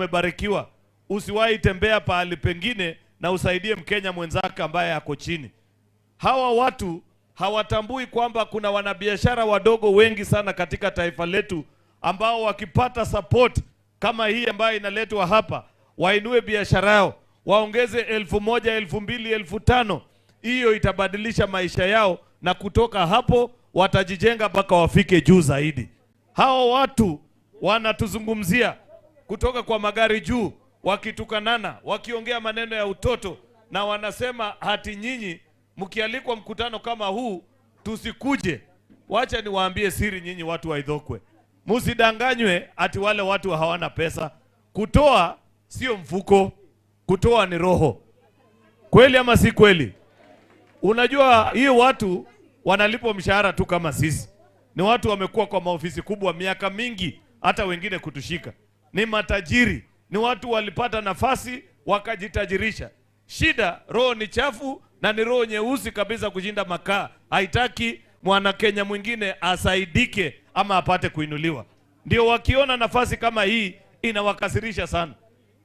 umebarikiwa, usiwahi tembea pahali pengine na usaidie Mkenya mwenzako ambaye ako chini. Hawa watu hawatambui kwamba kuna wanabiashara wadogo wengi sana katika taifa letu ambao wakipata support kama hii ambayo inaletwa hapa, wainue biashara yao, waongeze 1,000, 2,000, 5,000, hiyo itabadilisha maisha yao, na kutoka hapo watajijenga mpaka wafike juu zaidi. Hawa watu wanatuzungumzia kutoka kwa magari juu, wakitukanana, wakiongea maneno ya utoto, na wanasema hati nyinyi mkialikwa mkutano kama huu tusikuje. Wacha niwaambie siri nyinyi watu wa Ithookwe, msidanganywe ati wale watu hawana pesa. Kutoa sio mfuko, kutoa ni roho. Kweli ama si kweli? Unajua hii watu wanalipwa mshahara tu kama sisi. Ni watu wamekuwa kwa maofisi kubwa miaka mingi, hata wengine kutushika. Ni matajiri, ni watu walipata nafasi wakajitajirisha. Shida, roho ni chafu na ni roho nyeusi kabisa kushinda makaa. Haitaki mwana Kenya mwingine asaidike ama apate kuinuliwa. Ndio wakiona nafasi kama hii inawakasirisha sana.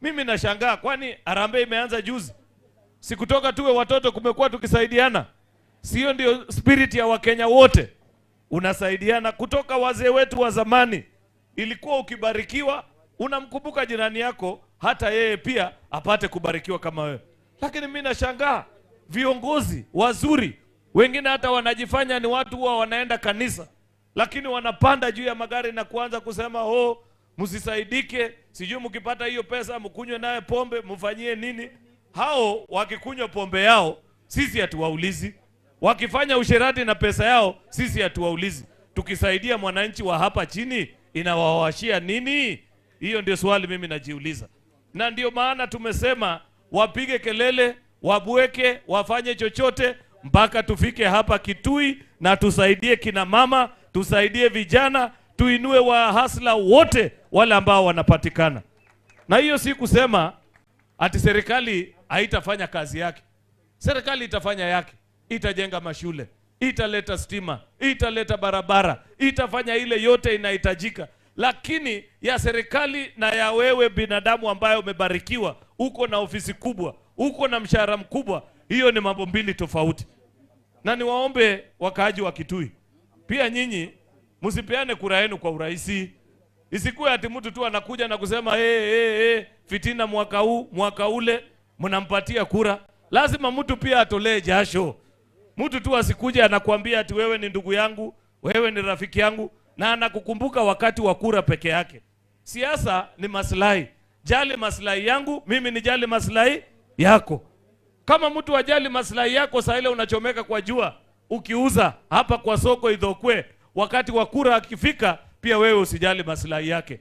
Mimi nashangaa, kwani harambee imeanza juzi? Sikutoka tuwe watoto kumekuwa tukisaidiana. Sio ndio spirit ya Wakenya wote? Unasaidiana kutoka wazee wetu wa zamani. Ilikuwa ukibarikiwa unamkumbuka jirani yako, hata yeye pia apate kubarikiwa kama wewe. Lakini mimi nashangaa viongozi wazuri wengine hata wanajifanya ni watu huwa wanaenda kanisa, lakini wanapanda juu ya magari na kuanza kusema oh, msisaidike, sijui mkipata hiyo pesa mkunywe naye pombe, mfanyie nini. Hao wakikunywa pombe yao sisi hatuwaulizi, wakifanya usherati na pesa yao sisi hatuwaulizi. Tukisaidia mwananchi wa hapa chini inawawashia nini? Hiyo ndio swali mimi najiuliza. Na ndio maana tumesema wapige kelele, wabweke, wafanye chochote mpaka tufike hapa Kitui na tusaidie kina mama, tusaidie vijana, tuinue wahasla wote wale ambao wanapatikana. Na hiyo si kusema ati serikali haitafanya kazi yake. Serikali itafanya yake, itajenga mashule, italeta stima, italeta barabara, itafanya ile yote inahitajika. Lakini ya serikali na ya wewe binadamu ambaye umebarikiwa, uko na ofisi kubwa, uko na mshahara mkubwa, hiyo ni mambo mbili tofauti. Na niwaombe wakaaji wa Kitui, pia nyinyi msipeane kura yenu kwa urahisi. Isikuwe ati mtu tu anakuja na kusema hey, hey, hey, fitina mwaka huu, mwaka ule, mnampatia kura. Lazima mtu pia atolee jasho. Mtu tu asikuje anakuambia ati wewe ni ndugu yangu, wewe ni rafiki yangu, na anakukumbuka wakati wa kura peke yake. Siasa ni maslahi. Jali maslahi yangu, mimi nijali maslahi yako. Kama mtu ajali maslahi yako, saa ile unachomeka kwa jua, ukiuza hapa kwa soko Ithookwe, wakati wa kura akifika, pia wewe usijali maslahi yake.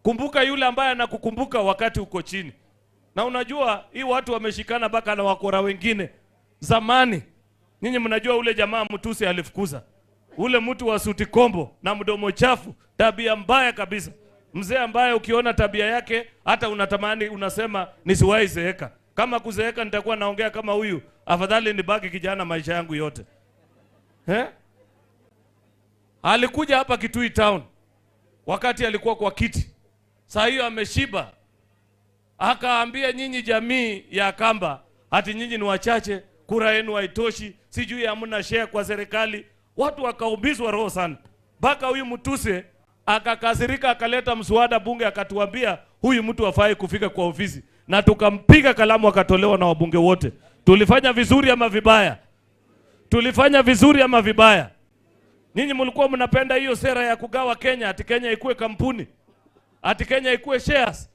Kumbuka yule ambaye anakukumbuka wakati uko chini. Na unajua hii watu wameshikana baka na wakora wengine. Zamani nyinyi mnajua ule jamaa Mtusi alifukuza ule mtu wa suti kombo na mdomo chafu, tabia mbaya kabisa. Mzee ambaye ukiona tabia yake hata unatamani, unasema nisiwahi zeeka. Kama kuzeeka nitakuwa naongea kama huyu, afadhali nibaki kijana maisha yangu yote. Alikuja hapa Kitui town wakati alikuwa kwa kiti. Saa hiyo ameshiba. Akaambia nyinyi jamii ya Kamba, ati nyinyi ni wachache, kura yenu haitoshi, sijui hamna share kwa serikali. Watu wakaumizwa roho sana. Mpaka huyu Mutuse akakasirika, akaleta mswada bunge, akatuambia huyu mtu hafai kufika kwa ofisi. Na tukampiga kalamu, akatolewa na wabunge wote. Tulifanya vizuri ama vibaya? Tulifanya vizuri ama vibaya? Nyinyi mlikuwa mnapenda hiyo sera ya kugawa Kenya, ati Kenya ikuwe kampuni, ati Kenya ikuwe shares.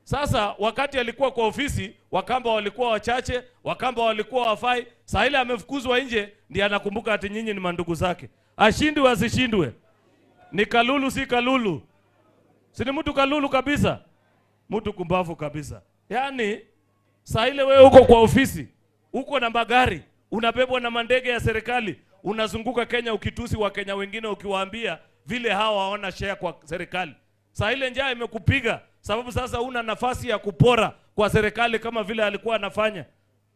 Sasa wakati alikuwa kwa ofisi, Wakamba walikuwa wachache, Wakamba walikuwa wafai. Saa ile amefukuzwa nje, ndiye anakumbuka ati nyinyi ni mandugu zake. Ashindwe asishindwe? Ni kalulu si kalulu? Si ni mtu kalulu kabisa? Mtu kumbavu kabisa. Yaani saa ile wewe uko kwa ofisi, uko na magari, unabebwa na mandege ya serikali, unazunguka Kenya ukitusi wa Kenya wengine ukiwaambia vile hawa hawana share kwa serikali. Saa ile njaa imekupiga, sababu sasa una nafasi ya kupora kwa serikali kama vile alikuwa anafanya.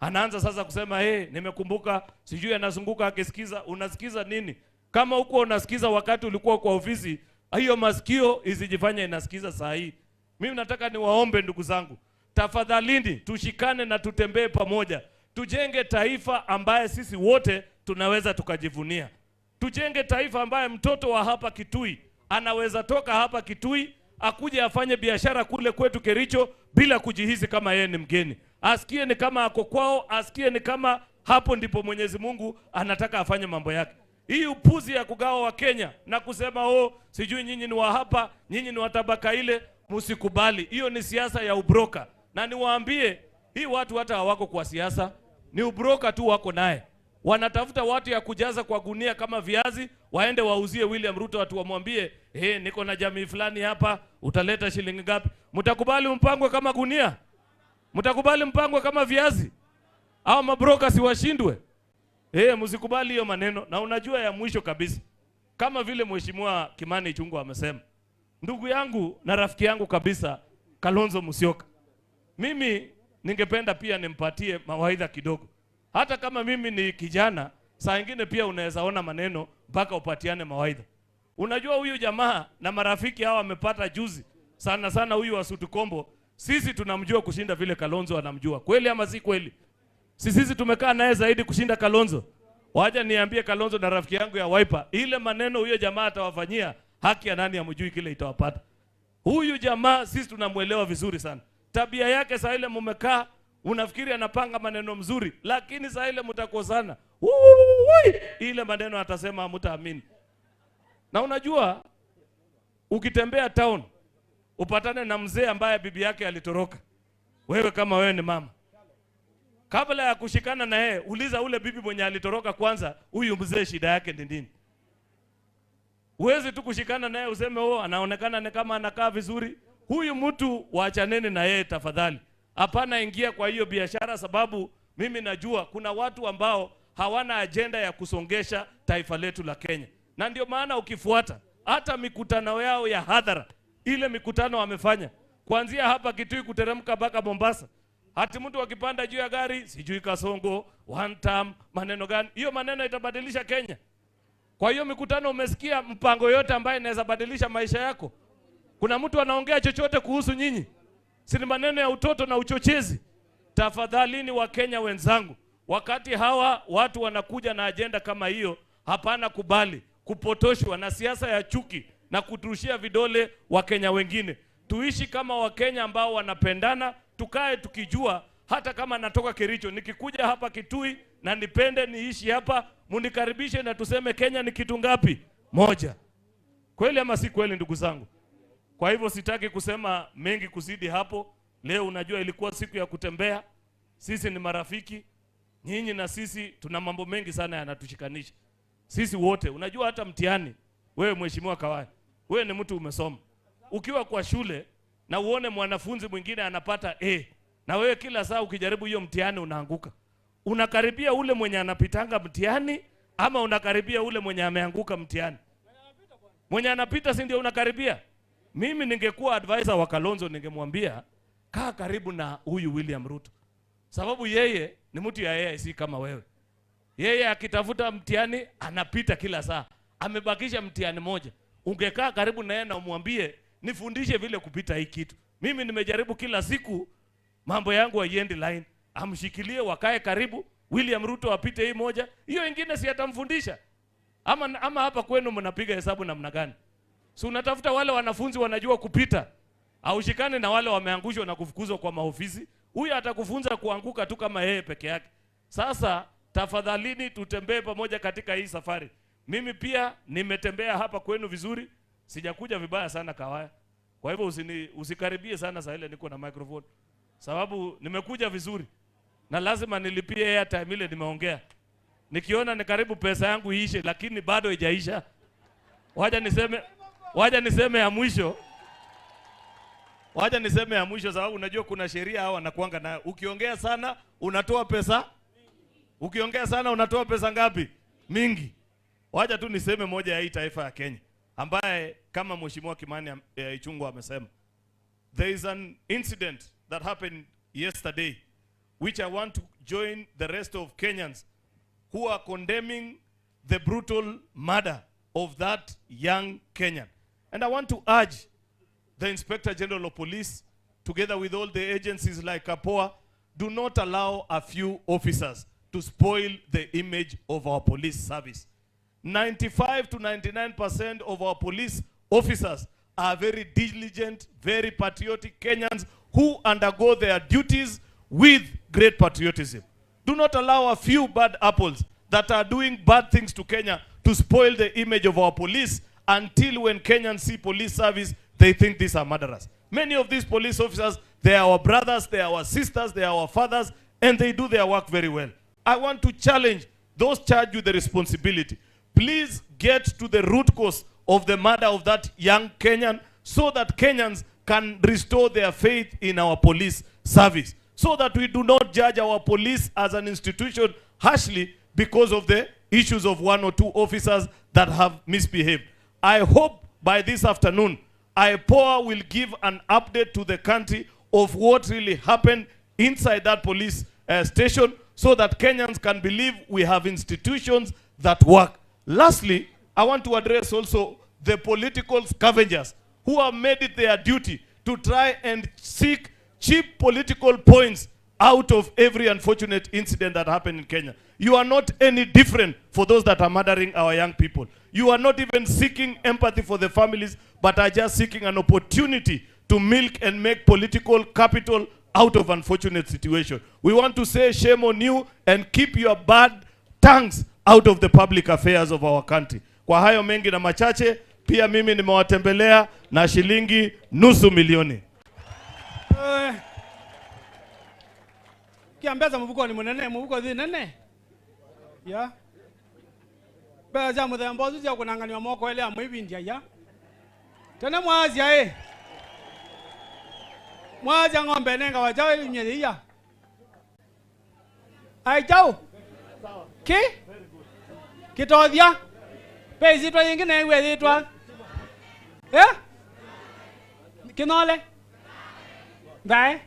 Anaanza sasa kusema hey, nimekumbuka, sijui anazunguka akisikiza. Unasikiza nini? Kama huko unasikiza wakati ulikuwa kwa ofisi, hiyo masikio isijifanye inasikiza saa hii. Mimi nataka niwaombe ndugu zangu, tafadhalini tushikane na tutembee pamoja, tujenge taifa ambaye sisi wote tunaweza tukajivunia. Tujenge taifa ambaye mtoto wa hapa Kitui anaweza toka hapa Kitui akuje afanye biashara kule kwetu Kericho bila kujihisi kama yeye ni mgeni, asikie ni kama ako kwao, asikie ni kama hapo ndipo Mwenyezi Mungu anataka afanye mambo yake. Hii upuzi ya kugawa wa Kenya na kusema oh, sijui nyinyi ni wa hapa, nyinyi ni wa tabaka ile, msikubali. Hiyo ni siasa ya ubroka. Na niwaambie, hii watu hata hawako kwa siasa, ni ubroka tu wako naye. Wanatafuta watu ya kujaza kwa gunia kama viazi, waende wauzie William Ruto, watu wamwambie, "Hey, niko na jamii fulani hapa, utaleta shilingi ngapi?" Mtakubali mpangwe kama gunia? Mtakubali mpangwe kama viazi? Au mabroka si washindwe? Msikubali hiyo maneno. Na unajua ya mwisho kabisa, kama vile Mheshimiwa Kimani Ichung'wah amesema, ndugu yangu na rafiki yangu kabisa Kalonzo Musyoka, mimi ningependa pia nimpatie mawaidha kidogo. Hata kama mimi ni kijana, saa ingine pia unaweza ona maneno mpaka upatiane mawaidha. Unajua huyu jamaa na marafiki hawa wamepata juzi, sana sana huyu wa Sutukombo, sisi tunamjua kushinda vile Kalonzo anamjua. Kweli ama si kweli? Sisi tumekaa naye zaidi kushinda Kalonzo. Wacha niambie Kalonzo na rafiki yangu ya Wiper, ile maneno huyo jamaa atawafanyia, haki ya nani amjui kile itawapata. Huyu jamaa sisi tunamuelewa vizuri sana. Tabia yake saa ile mumekaa unafikiri anapanga maneno mzuri, lakini saa ile mtakosana, ile maneno atasema hamtaamini. Na unajua ukitembea town upatane na mzee ambaye bibi yake alitoroka, wewe kama wewe ni mama, kabla ya kushikana na yeye uliza ule bibi mwenye alitoroka kwanza, huyu mzee shida yake ni nini? Huwezi tu kushikana naye useme oh, anaonekana ni kama anakaa vizuri. Huyu mtu waachaneni na yeye tafadhali. Hapana ingia kwa hiyo biashara, sababu mimi najua kuna watu ambao hawana agenda ya kusongesha taifa letu la Kenya. Na ndio maana ukifuata hata mikutano yao ya hadhara, ile mikutano wamefanya kuanzia hapa Kitui kuteremka mpaka Mombasa, hati mtu akipanda juu ya gari sijui Kasongo one term, maneno gani hiyo? Maneno itabadilisha Kenya? Kwa hiyo mikutano umesikia mpango yote ambaye inaweza badilisha maisha yako? Kuna mtu anaongea chochote kuhusu nyinyi? Si ni maneno ya utoto na uchochezi? Tafadhalini wa Kenya wenzangu, wakati hawa watu wanakuja na agenda kama hiyo, hapana kubali kupotoshwa na siasa ya chuki na kuturushia vidole Wakenya wengine. Tuishi kama Wakenya ambao wanapendana, tukae tukijua hata kama natoka Kericho, nikikuja hapa Kitui na nipende niishi hapa, munikaribishe na tuseme Kenya ni kitu ngapi? Moja. Kweli ama si kweli ndugu zangu? Kwa hivyo sitaki kusema mengi kuzidi hapo. Leo unajua ilikuwa siku ya kutembea. Sisi ni marafiki, nyinyi na sisi tuna mambo mengi sana yanatushikanisha sisi wote. Unajua hata mtihani, wewe Mheshimiwa Kawaya, wewe ni mtu umesoma. Ukiwa kwa shule na uone mwanafunzi mwingine anapata A, na wewe kila saa ukijaribu hiyo mtihani unaanguka, unakaribia ule mwenye anapitanga mtihani ama unakaribia ule mwenye ameanguka mtihani? Mwenye anapita, si ndio unakaribia? Mimi ningekuwa advisor wa Kalonzo ningemwambia kaa karibu na huyu William Ruto, sababu yeye ni mtu ya AIC kama wewe. Yeye akitafuta mtihani anapita kila saa, amebakisha mtihani moja. Ungekaa karibu na yeye na umwambie nifundishe vile kupita hii kitu, mimi nimejaribu kila siku, mambo yangu haiendi line. Amshikilie, wakae karibu, William Ruto apite hii moja, hiyo ingine si atamfundisha. Ama hapa kwenu mnapiga hesabu namna gani? Si unatafuta wale wanafunzi wanajua kupita, aushikane na wale wameangushwa na kufukuzwa kwa maofisi. Huyu atakufunza kuanguka tu kama yeye peke yake. Sasa tafadhalini tutembee pamoja katika hii safari. Mimi pia nimetembea hapa kwenu vizuri, sijakuja vibaya sana Kawaya. Kwa hivyo usikaribie sana saa ile niko na microphone, sababu nimekuja vizuri na lazima nilipie airtime ile nimeongea. Nikiona ni karibu pesa yangu iishe, lakini bado haijaisha. Wacha niseme ya mwisho. Wacha niseme ya mwisho, sababu unajua kuna sheria hawa wanakuanga nayo. Ukiongea sana unatoa pesa. Ukiongea sana unatoa pesa ngapi? Mingi. Wacha tu niseme moja ya hii taifa ya Kenya, ambaye kama Mheshimiwa Kimani Ichung'wah amesema, there is an incident that happened yesterday which I want to join the rest of Kenyans who are condemning the brutal murder of that young Kenyan. And I want to urge the Inspector General of Police, together with all the agencies like KAPOA, do not allow a few officers to spoil the image of our police service. 95 to 99% of our police officers are very diligent, very patriotic Kenyans who undergo their duties with great patriotism. Do not allow a few bad apples that are doing bad things to Kenya to spoil the image of our police until when Kenyans see police service, they think these are murderers. Many of these police officers, they are our brothers, they are our sisters, they are our fathers, and they do their work very well. I want to challenge those charged with the responsibility. Please get to the root cause of the murder of that young Kenyan so that Kenyans can restore their faith in our police service, so that we do not judge our police as an institution harshly because of the issues of one or two officers that have misbehaved. I hope by this afternoon, IPOA will give an update to the country of what really happened inside that police station so that Kenyans can believe we have institutions that work. Lastly, I want to address also the political scavengers who have made it their duty to try and seek cheap political points out of every unfortunate incident that happened in Kenya. You are not any different for those that are murdering our young people. You are not even seeking empathy for the families, but are just seeking an opportunity to milk and make political capital out of unfortunate situation. We want to say shame on you and keep your bad tongues out of the public affairs of our country. Kwa hayo mengi na machache, pia mimi nimewatembelea na shilingi 500,000. Kiambeza mubuko ni munene, mubuko thi nene. Ya. Beza muthemba ucio cia kunangania moko ile amwibindia ya. Tena mwazia eh. Mwazia ng'ombe nenga wajawe nye ya. Ai chau. Ki? Kitothia. Pe zitwa yingine we zitwa. Eh? Kinole. Dai.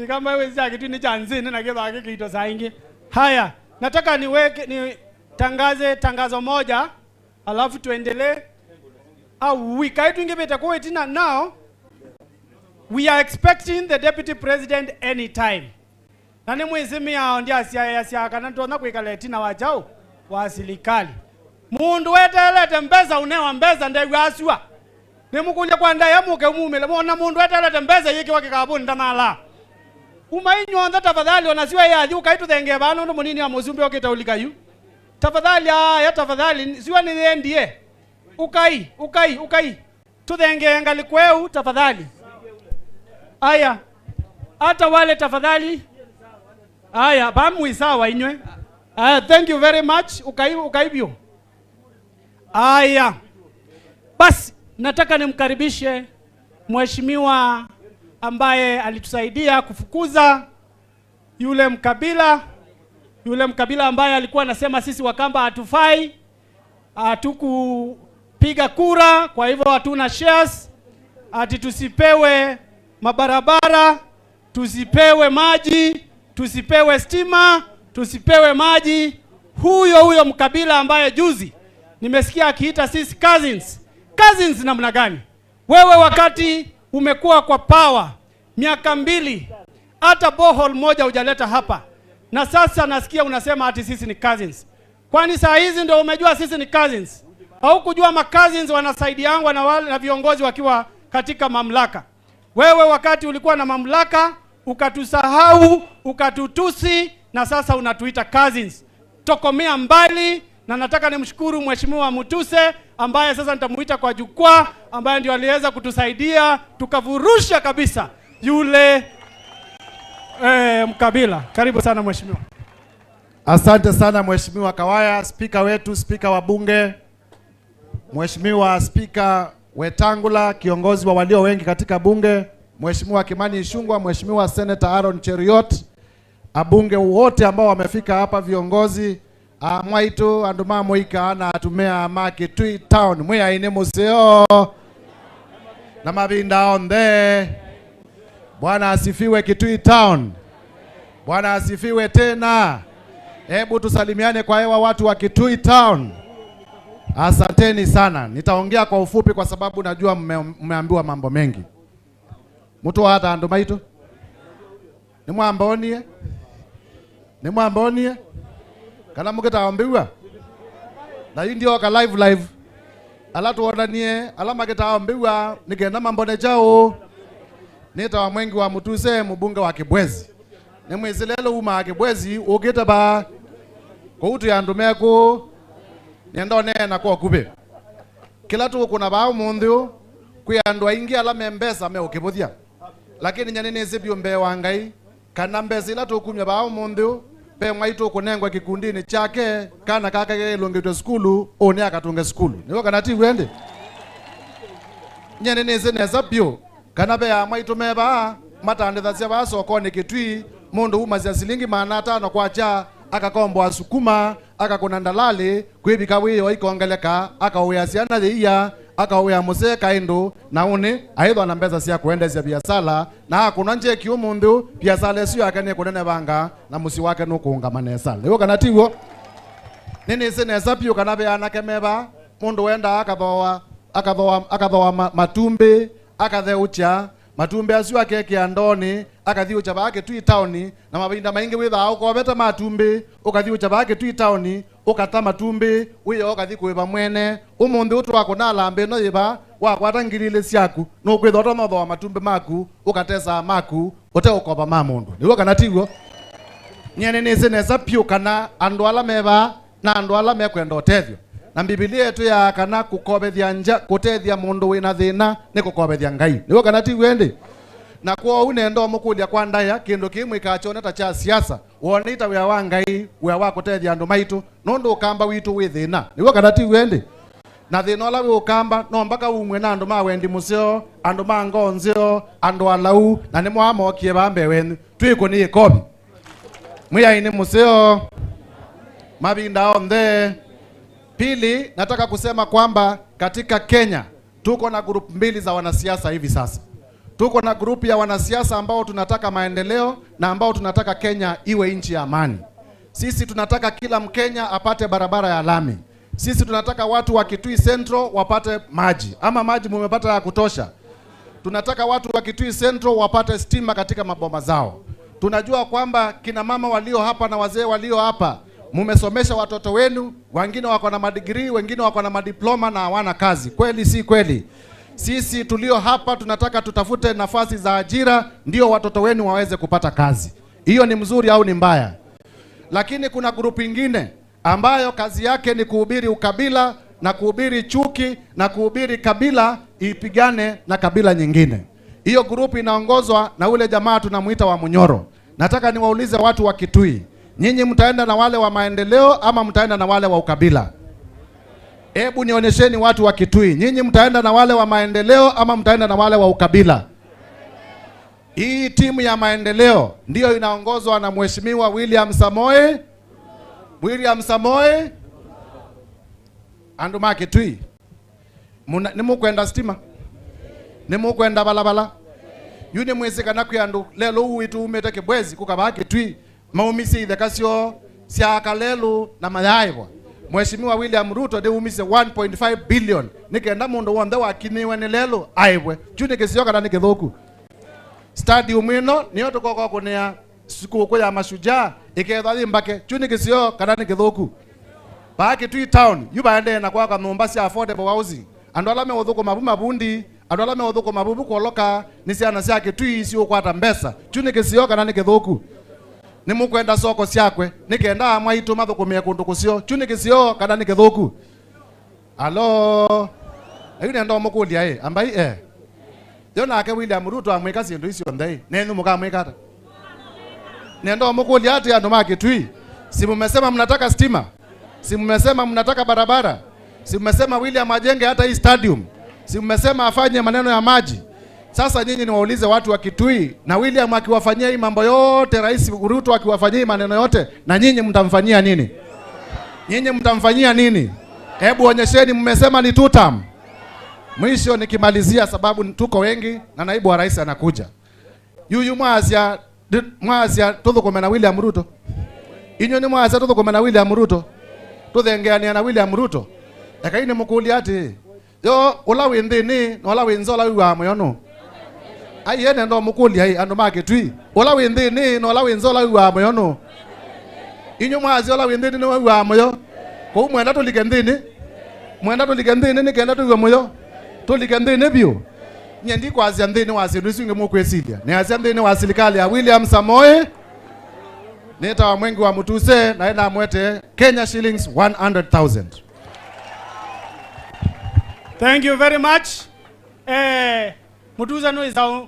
Kama wewe sasa kitu ni cha nzini na kile haki kitu saa ingi. Haya, nataka niweke nitangaze tangazo moja alafu tuendelee. Au wiki tuingepeta kwa tina now we are expecting the deputy president anytime. Na ni mwezi yao ndia sia kana tuona kuikala tina wajao wa serikali. Mundu wetelete mbeza unewa mbeza ndegwa aswa. Nimukuja kwa ndaya muke umumele mona mundu wetelete mbeza yiki wakikabuni ndamala. Umainyonza tafadhali onasiwa ya athi ukaitu thenge bano ndo munini wa musumbi okita ulikayu. Tafadhali ya tafadhali siwa ni endie. Ukai ukai ukai. Tuthenge ngali kweu tafadhali. Aya. Hata wale tafadhali. Aya bamwi sawa inywe. Aya, thank you very much. Ukai ukaibio. Aya. Basi nataka nimkaribishe mheshimiwa ambaye alitusaidia kufukuza yule mkabila ambaye alikuwa anasema sisi Wakamba hatufai, hatukupiga kura, kwa hivyo hatuna shares, ati tusipewe mabarabara, tusipewe maji, tusipewe stima, tusipewe maji. Huyo huyo mkabila ambaye juzi nimesikia akiita sisi cousins. Cousins namna gani? Wewe wakati umekuwa kwa power miaka 2, hata borehole moja hujaleta hapa. Na sasa nasikia unasema ati sisi ni cousins. Kwani saa hizi ndio umejua sisi ni cousins? Au kujua ma cousins wanasaidiangwa na wale na viongozi wakiwa katika mamlaka? Wewe wakati ulikuwa na mamlaka ukatusahau, ukatutusi, na sasa unatuita cousins. Tokomea mbali. Na nataka nimshukuru Mheshimiwa Mutuse ambaye sasa nitamuita kwa jukwaa, ambaye ndio aliweza kutusaidia tukavurusha kabisa yule mkabila. Karibu sana mheshimiwa. Asante sana Mheshimiwa Kawaya, spika wetu, spika wa bunge, Mheshimiwa Spika Wetangula, kiongozi wa walio wengi katika bunge, Mheshimiwa Kimani Ichung'wah, Mheshimiwa Senator Aaron Cheruiyot, abunge wote ambao wamefika hapa, viongozi mwaitu anduma moika na atumea Makitui town mwe aine museo na mabinda onde. Bwana asifiwe Kitui town. Bwana asifiwe tena. Hebu tusalimiane kwa hewa watu wa Kitui town. Asanteni sana. Nitaongea kwa ufupi kwa sababu najua mmeambiwa mambo mengi. Mtu hata andu maitu? Nimwambonie? Nimwambonie? Kana mukitaambiwa? Na hii ndio ka live live. Ala tuonanie, ala makitaambiwa nigenda mambo nejao. Nita mwengi wa Mutuse mbunge wa Kibwezi. Nimwizilelo uma Kibwezi ukita ba kuutu ya ndumeko niendone na kwa kube. Kila tu kuna bao mundu kwi andu aingi ala membesa me ukibuthia. Lakini nyanene zibio mbe wa Ngai kana mbesa ila tukumya bao mundu pe mwaitu kunengwa kikundini chake kana kaka kelongitwe skulu one akatunge skulu. Niwo kana ti wende. Nyanene zineza bio kana be ya mwaitu meba matandithacia ba sokoni Kitui mundu umazia silingi 500 kwa cha akakomboa sukuma akakuna ndalali kwibika wiyo ikongeleka akauya ciana thiia akauya musee kaindu na uni aithwa na mbesa cia kuendesya biasala na akuna njeki umundu biasala icio yake ni kunene banga na muci wake nukuungama nesa niwo kana tiguo ninisi nesa piu kana be anake meba mundu wenda akathoa akathoa matumbi akatheucha matumbi acio akekia ndoni akathi ucha ba Kitui town na mavinda maingi withaa ukobete matumbi ukathi ucha ba Kitui town ukata matumbi wiyo ukathi kwiva mwene umuthi utwako na lambi no yiva wakwata ngirili ciaku nukwithwa utonothoa matumbi maku ukatesa maku ute ukoba ma mundu niwo kana tiguo nyene nisi nesa piu kana andu ala meva na andu ala mekwenda utethio na Biblia yetu ya kana kukobethia nja kutethia mundu wina thina ni kukobethia Ngai niwo kana tiguo indi na kwa unendo mukulia kwa ndaya kindu kimwe kachona ta cha siasa wonita wia wa Ngai wia wa kutethia andu maitu nundu ukamba witu wi thina niwo kana tiguo indi na thina ula wi ukamba no mpaka umwe na andu ma wendi museo andu ma ngoo nzeo andu alau na nimo amokie bambe wenu twiko ni ikobi mwiai ni museo mavinda onthe. Pili, nataka kusema kwamba katika Kenya tuko na group mbili za wanasiasa hivi sasa. Tuko na grupu ya wanasiasa ambao tunataka maendeleo na ambao tunataka Kenya iwe nchi ya amani. Sisi tunataka kila Mkenya apate barabara ya lami. Sisi tunataka watu wa Kitui Central wapate maji. Ama maji mumepata ya kutosha. Tunataka watu wa Kitui Central wapate stima katika maboma zao. Tunajua kwamba kina mama walio hapa na wazee walio hapa mumesomesha watoto wenu, wengine wako na madigrii, wengine wako na madiploma na hawana kazi. Kweli si kweli? Sisi tulio hapa tunataka tutafute nafasi za ajira ndio watoto wenu waweze kupata kazi. Hiyo ni mzuri au ni mbaya? Lakini kuna grupu ingine ambayo kazi yake ni kuhubiri ukabila na kuhubiri chuki na kuhubiri kabila ipigane na kabila nyingine. Hiyo grupu inaongozwa na ule jamaa tunamuita wa Munyoro. Nataka niwaulize watu wa Kitui, nyinyi mtaenda na wale wa maendeleo ama mtaenda na wale wa ukabila? Hebu nionyesheni watu wa Kitui, nyinyi mtaenda na wale wa maendeleo ama mtaenda na wale wa ukabila? Hii timu ya maendeleo ndiyo inaongozwa na Mheshimiwa William Samoei. William Samoei andu ma Kitui. Nimukwenda stima? Nimukwenda balabala? Yuni mwezi kana kwi andu lelo uitu umete Kibwezi kukaba Kitui maumisi ithekasio cia kalelu na mayaibwa. Mheshimiwa William Ruto de umise 1.5 billion nikenda mundu wonthe wakiniwe ni lelo aibwe chu nikisio kana ni kithuku. Stadium ino niyo tukoko kunia sikuku ya mashujaa ikethwa thimbake chu nikisio kana ni kithuku. Ba Kitui town yubaende na kwaka nyumba cia affordable housing andu ala meuthukuma bu mabundi andu ala meuthukuma bu bukoloka ni ciana cia Kitui ciukwata mbesa chu nikisio kana ni kithuku. Nimukwenda soko ciakwe nikenda mwaitu mathukumie kundu kucio chu nikisio kana ni kithuku. Alo ayu nendo mukulia ambai yo nake William Ruto amwika sindu icio nthei nenu mukamwika ata nendo mukulia ati andu ma Kitui si mumesema mnataka stima, si mmesema mnataka barabara, si mmesema William ajenge hata hii stadium, si mmesema afanye maneno ya maji. Sasa nyinyi niwaulize watu wa Kitui, na William akiwafanyia hii mambo yote, Rais Ruto akiwafanyia maneno yote, na nyinyi mtamfanyia nini? Nyinyi mtamfanyia nini? Hebu onyesheni mmesema ni two term. Mwisho nikimalizia, sababu tuko wengi na naibu wa rais anakuja. Yuyu mwazia tuthukume na William Ruto. Inyo ni mwazia tuthukume na William Ruto. Tuthengeania na William Ruto. Ekaine mukulia ati yo ula windhini na ula winzola wiwa moyo aiyene ndo mukulia ai andu make twi ula windhini na ula winzola wiwa moyo no inyu mwazi ula windhini ni wiwa moyo ko mwenda tulike nthini mwenda tulike nthini ni kenda tuiwe moyo tulike nthini biu nyendi kwazia nthini wa sindu isu ingi mukwisilia ni azia nthini wa serikali ya William Samoei neta wa Mwengi wa Mutuse na ena mwete Kenya shillings 100,000. Thank you very much. Mutuza no isa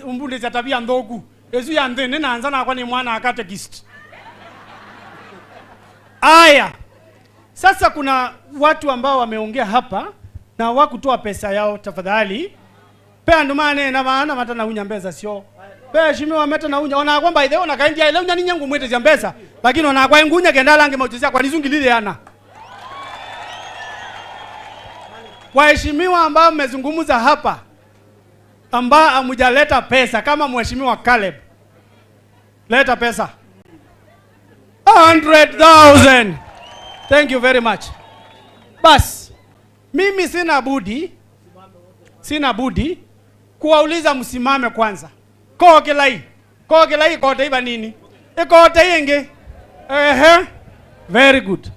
umbute za tabia ndogu. Yesu ya nthini naanza na kwa ni mwana catechist. Aya. Sasa kuna watu ambao wameongea hapa na wakutoa pesa yao tafadhali. Pea ndumane na maana matana unya mbeza sio. Pea shimiwa meta na unya ona kwamba ile ona kaindia ile unya ninyangu mwete za mbeza lakini ona kwa ngunya kenda lange mauchezea kwa nizungilile ana. Waheshimiwa ambao mmezungumza hapa ambao hamjaleta pesa kama mheshimiwa Caleb. Leta pesa. 100,000. Thank you very much. Bas, mimi sina budi kuwauliza msimame kwanza. Kokelai kote iba nini? Ikote yenge. Ehe. Very good.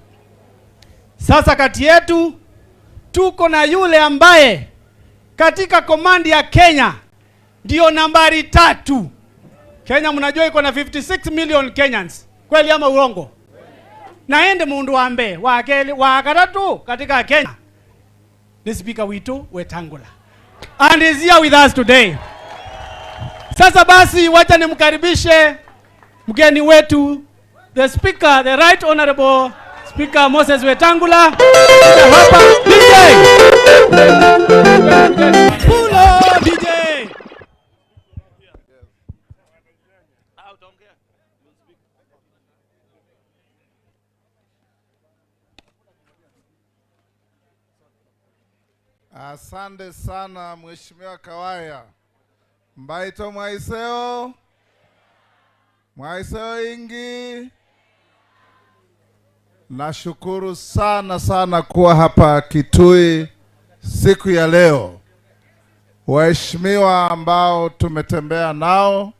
Sasa kati yetu tuko na yule ambaye katika komandi ya Kenya ndio nambari 3. Kenya mnajua iko na 56 million Kenyans. Kweli ama uongo? Naende mundu wa mbe wa keli wa katatu katika Kenya. Ni speaker witu Wetangula. And is here with us today. Sasa basi wacha nimkaribishe mgeni wetu, the speaker, the right honorable Speaker Moses Wetangula. Hapa DJ. Pulo DJ. Asante sana Mheshimiwa Kawaya. Mbaito mwaiseo. Mwaiseo ingi. Nashukuru sana sana kuwa hapa Kitui siku ya leo. Waheshimiwa ambao tumetembea nao,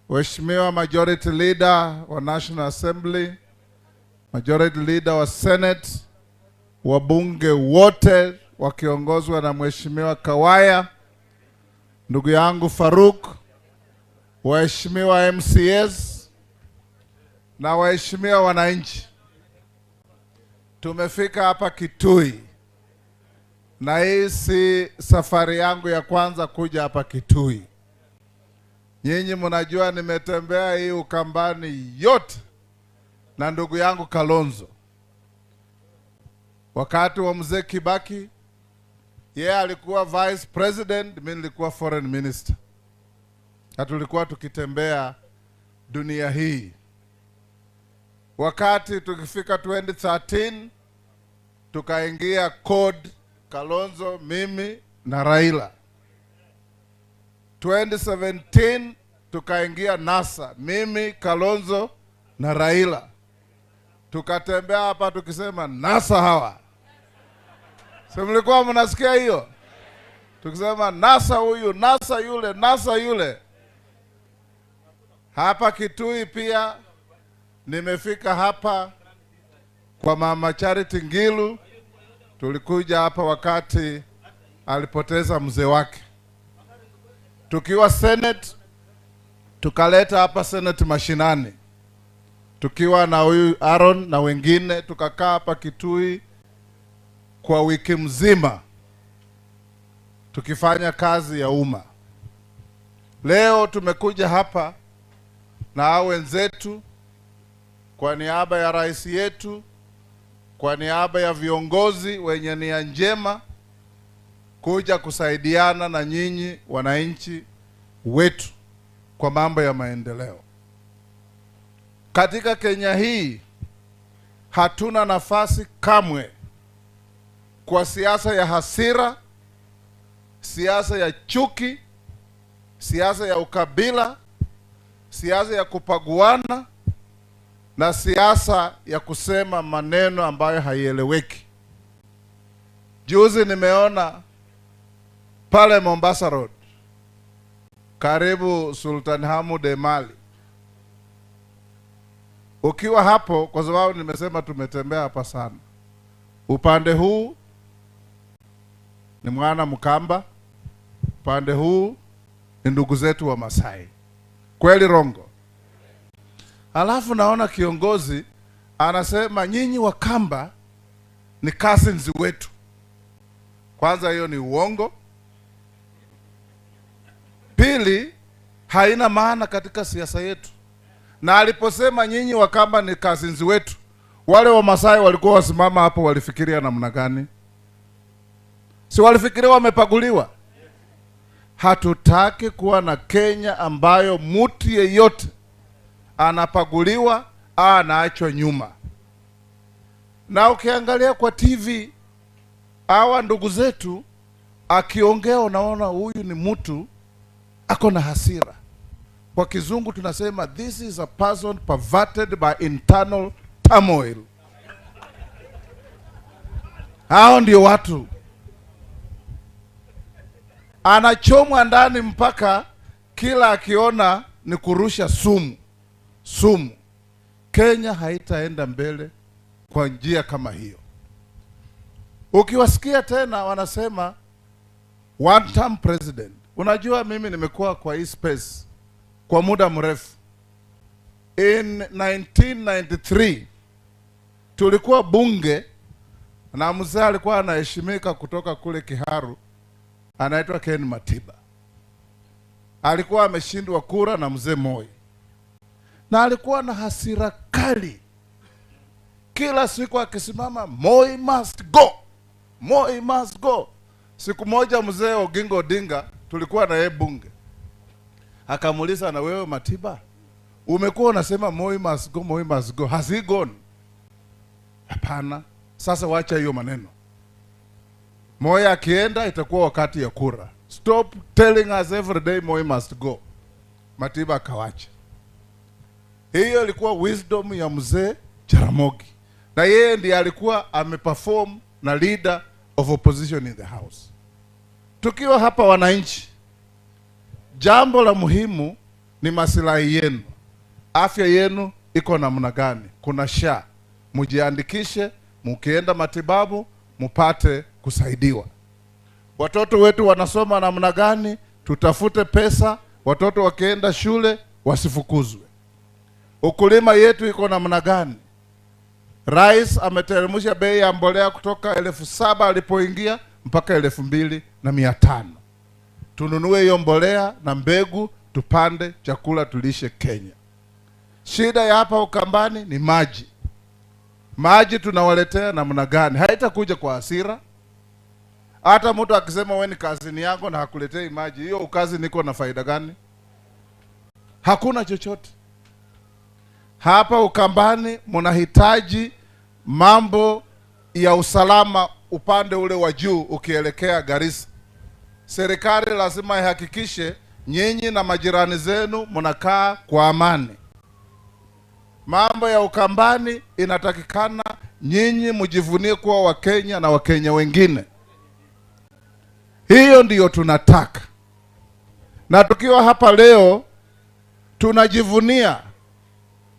Waheshimiwa Majority Leader wa National Assembly, Majority Leader wa Senate, wabunge wote wakiongozwa na Mheshimiwa Kawaya, ndugu yangu Faruk, waheshimiwa MCS na waheshimiwa wananchi. Tumefika hapa Kitui na hii si safari yangu ya kwanza kuja hapa Kitui. Nyinyi mnajua nimetembea hii Ukambani yote na ndugu yangu Kalonzo. Wakati wa Mzee Kibaki, yeye alikuwa vice president, mimi nilikuwa foreign minister. Na tulikuwa tukitembea dunia hii. Wakati tukifika 2013, tukaingia CORD, Kalonzo, mimi na Raila. 2017 tukaingia NASA, mimi, Kalonzo na Raila. Tukatembea hapa tukisema NASA hawa. Si mlikuwa mnasikia hiyo? Tukisema NASA huyu, NASA yule, NASA yule. Hapa Kitui pia nimefika hapa kwa Mama Charity Ngilu. Tulikuja hapa wakati alipoteza mzee wake. Tukiwa Senate, tukaleta hapa Senate mashinani. Tukiwa na huyu Aaron na wengine, tukakaa hapa Kitui kwa wiki mzima tukifanya kazi ya umma. Leo tumekuja hapa na hao wenzetu kwa niaba ya rais yetu, kwa niaba ya viongozi wenye nia njema, kuja kusaidiana na nyinyi wananchi wetu kwa mambo ya maendeleo. Katika Kenya hii hatuna nafasi kamwe kwa siasa ya hasira, siasa ya chuki, siasa ya ukabila, siasa ya kupaguana na siasa ya kusema maneno ambayo haieleweki. Juzi nimeona pale Mombasa Road karibu Sultan Hamud Emali. Ukiwa hapo, kwa sababu nimesema tumetembea hapa sana, upande huu ni mwana Mkamba, upande huu ni ndugu zetu wa Masai. Kweli rongo? Alafu naona kiongozi anasema nyinyi Wakamba ni cousins wetu. Kwanza hiyo ni uongo. Pili, haina maana katika siasa yetu. Na aliposema nyinyi Wakamba ni cousins wetu, wale wa Masai walikuwa wasimama hapo walifikiria namna gani? Si walifikiria wamepaguliwa? Hatutaki kuwa na Kenya ambayo mtu yeyote anapaguliwa au anaachwa nyuma. Na ukiangalia kwa TV hawa ndugu zetu akiongea, unaona huyu ni mtu ako na hasira. Kwa kizungu tunasema this is a person perverted by internal turmoil. Hao ndio watu anachomwa ndani mpaka kila akiona ni kurusha sumu sumu. Kenya haitaenda mbele kwa njia kama hiyo. Ukiwasikia tena wanasema one term president. Unajua mimi nimekuwa kwa hii space kwa muda mrefu. In 1993 tulikuwa bunge na mzee alikuwa anaheshimika kutoka kule Kiharu, anaitwa Ken Matiba. Alikuwa ameshindwa kura na mzee Moi, na alikuwa na hasira kali. Kila siku akisimama, "Moi must go, Moi must go." Siku moja mzee Oginga Odinga, tulikuwa na yeye bunge, akamuuliza, "Na wewe Matiba, umekuwa unasema Moi must go, Moi must go, has he gone?" "Hapana." "Sasa wacha hiyo maneno. Moi akienda itakuwa wakati ya kura. Stop telling us every day Moi must go." Matiba akawacha. Hiyo ilikuwa wisdom ya mzee Jaramogi, na yeye ndiye alikuwa ameperform na leader of opposition in the house. Tukiwa hapa wananchi, jambo la muhimu ni masilahi yenu, afya yenu iko namna gani? Kuna SHA, mujiandikishe, mukienda matibabu mupate kusaidiwa. Watoto wetu wanasoma namna gani? Tutafute pesa, watoto wakienda shule wasifukuzwe. Ukulima yetu iko namna gani? Rais ameteremsha bei ya mbolea kutoka 7,000 alipoingia mpaka 2,500. Tununue hiyo mbolea na mbegu, tupande chakula, tulishe Kenya. Shida ya hapa Ukambani ni maji. Maji tunawaletea namna gani? Haitakuja kwa hasira. Hata mtu akisema wewe ni cousin yangu na hakuletei maji, hiyo ucousin iko na faida gani? Hakuna chochote. Hapa Ukambani mnahitaji mambo ya usalama upande ule wa juu ukielekea Garissa. Serikali lazima ihakikishe nyinyi na majirani zenu mnakaa kwa amani. Mambo ya Ukambani inatakikana nyinyi mjivunie kuwa Wakenya na Wakenya wengine. Hiyo ndiyo tunataka. Na tukiwa hapa leo tunajivunia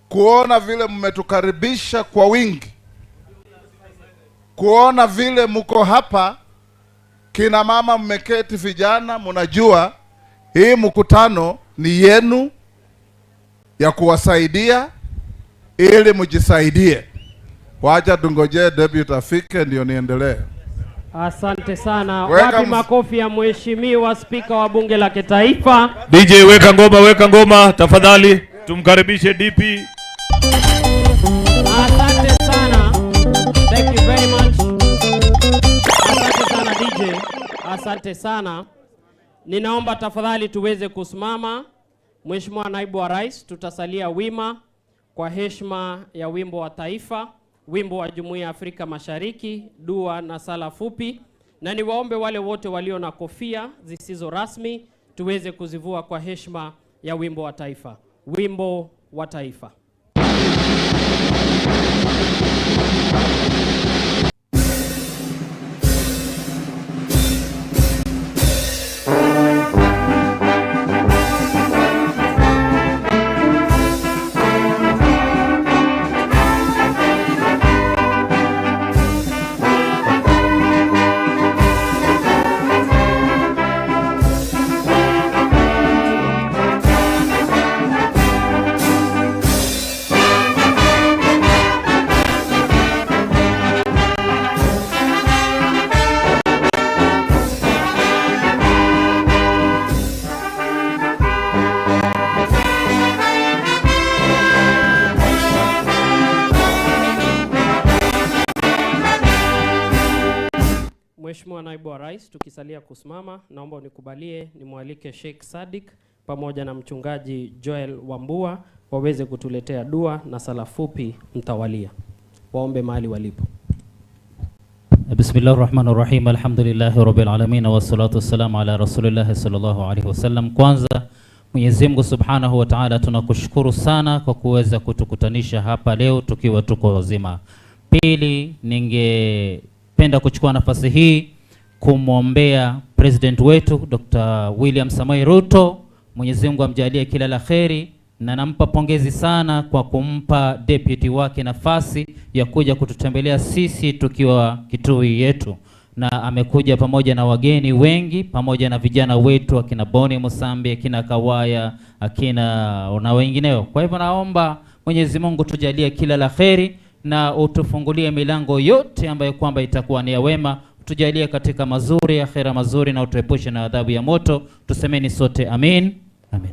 kuona vile mmetukaribisha kwa wingi, kuona vile mko hapa, kina mama mmeketi, vijana mnajua hii mkutano ni yenu ya kuwasaidia ili mjisaidie. Wacha tungojee deputy afike ndio niendelee. Asante sana. Weka Wapi makofi ya Mheshimiwa Spika wa Bunge la Kitaifa? DJ, weka ngoma tafadhali, tumkaribishe DP. Asante sana. Thank you very much. Asante sana DJ. Asante sana. Ninaomba tafadhali tuweze kusimama. Mheshimiwa Naibu wa Rais, tutasalia wima kwa heshima ya wimbo wa taifa, wimbo wa Jumuiya ya Afrika Mashariki, dua na sala fupi, na niwaombe wale wote walio na kofia zisizo rasmi tuweze kuzivua kwa heshima ya wimbo wa taifa. Wimbo wa taifa. Naibu wa Rais, tukisalia kusimama, naomba unikubalie nimwalike Sheikh Sadik pamoja na Mchungaji Joel Wambua waweze kutuletea dua na sala fupi mtawalia. Waombe mahali walipo. Bismillahirrahmanirrahim. Alhamdulillahi rabbil alamin wassalatu wassalamu ala rasulillahi sallallahu alaihi wasallam. Kwanza Mwenyezi Mungu Subhanahu wa Ta'ala tunakushukuru sana kwa kuweza kutukutanisha hapa leo tukiwa tuko wazima. Pili, ningependa kuchukua nafasi hii kumwombea president wetu Dr. William Samoei Ruto. Mwenyezi Mungu amjalie kila la kheri, na nampa pongezi sana kwa kumpa deputy wake nafasi ya kuja kututembelea sisi tukiwa Kitui yetu, na amekuja pamoja na wageni wengi pamoja na vijana wetu akina Boni Musambi, akina Kawaya, akina na wengineo. Kwa hivyo naomba Mwenyezi Mungu tujalie kila la kheri na utufungulie milango yote ambayo kwamba itakuwa ni ya wema, tujalie katika mazuri ya khera mazuri, na utuepushe na adhabu ya moto. Tusemeni sote amin. Amin.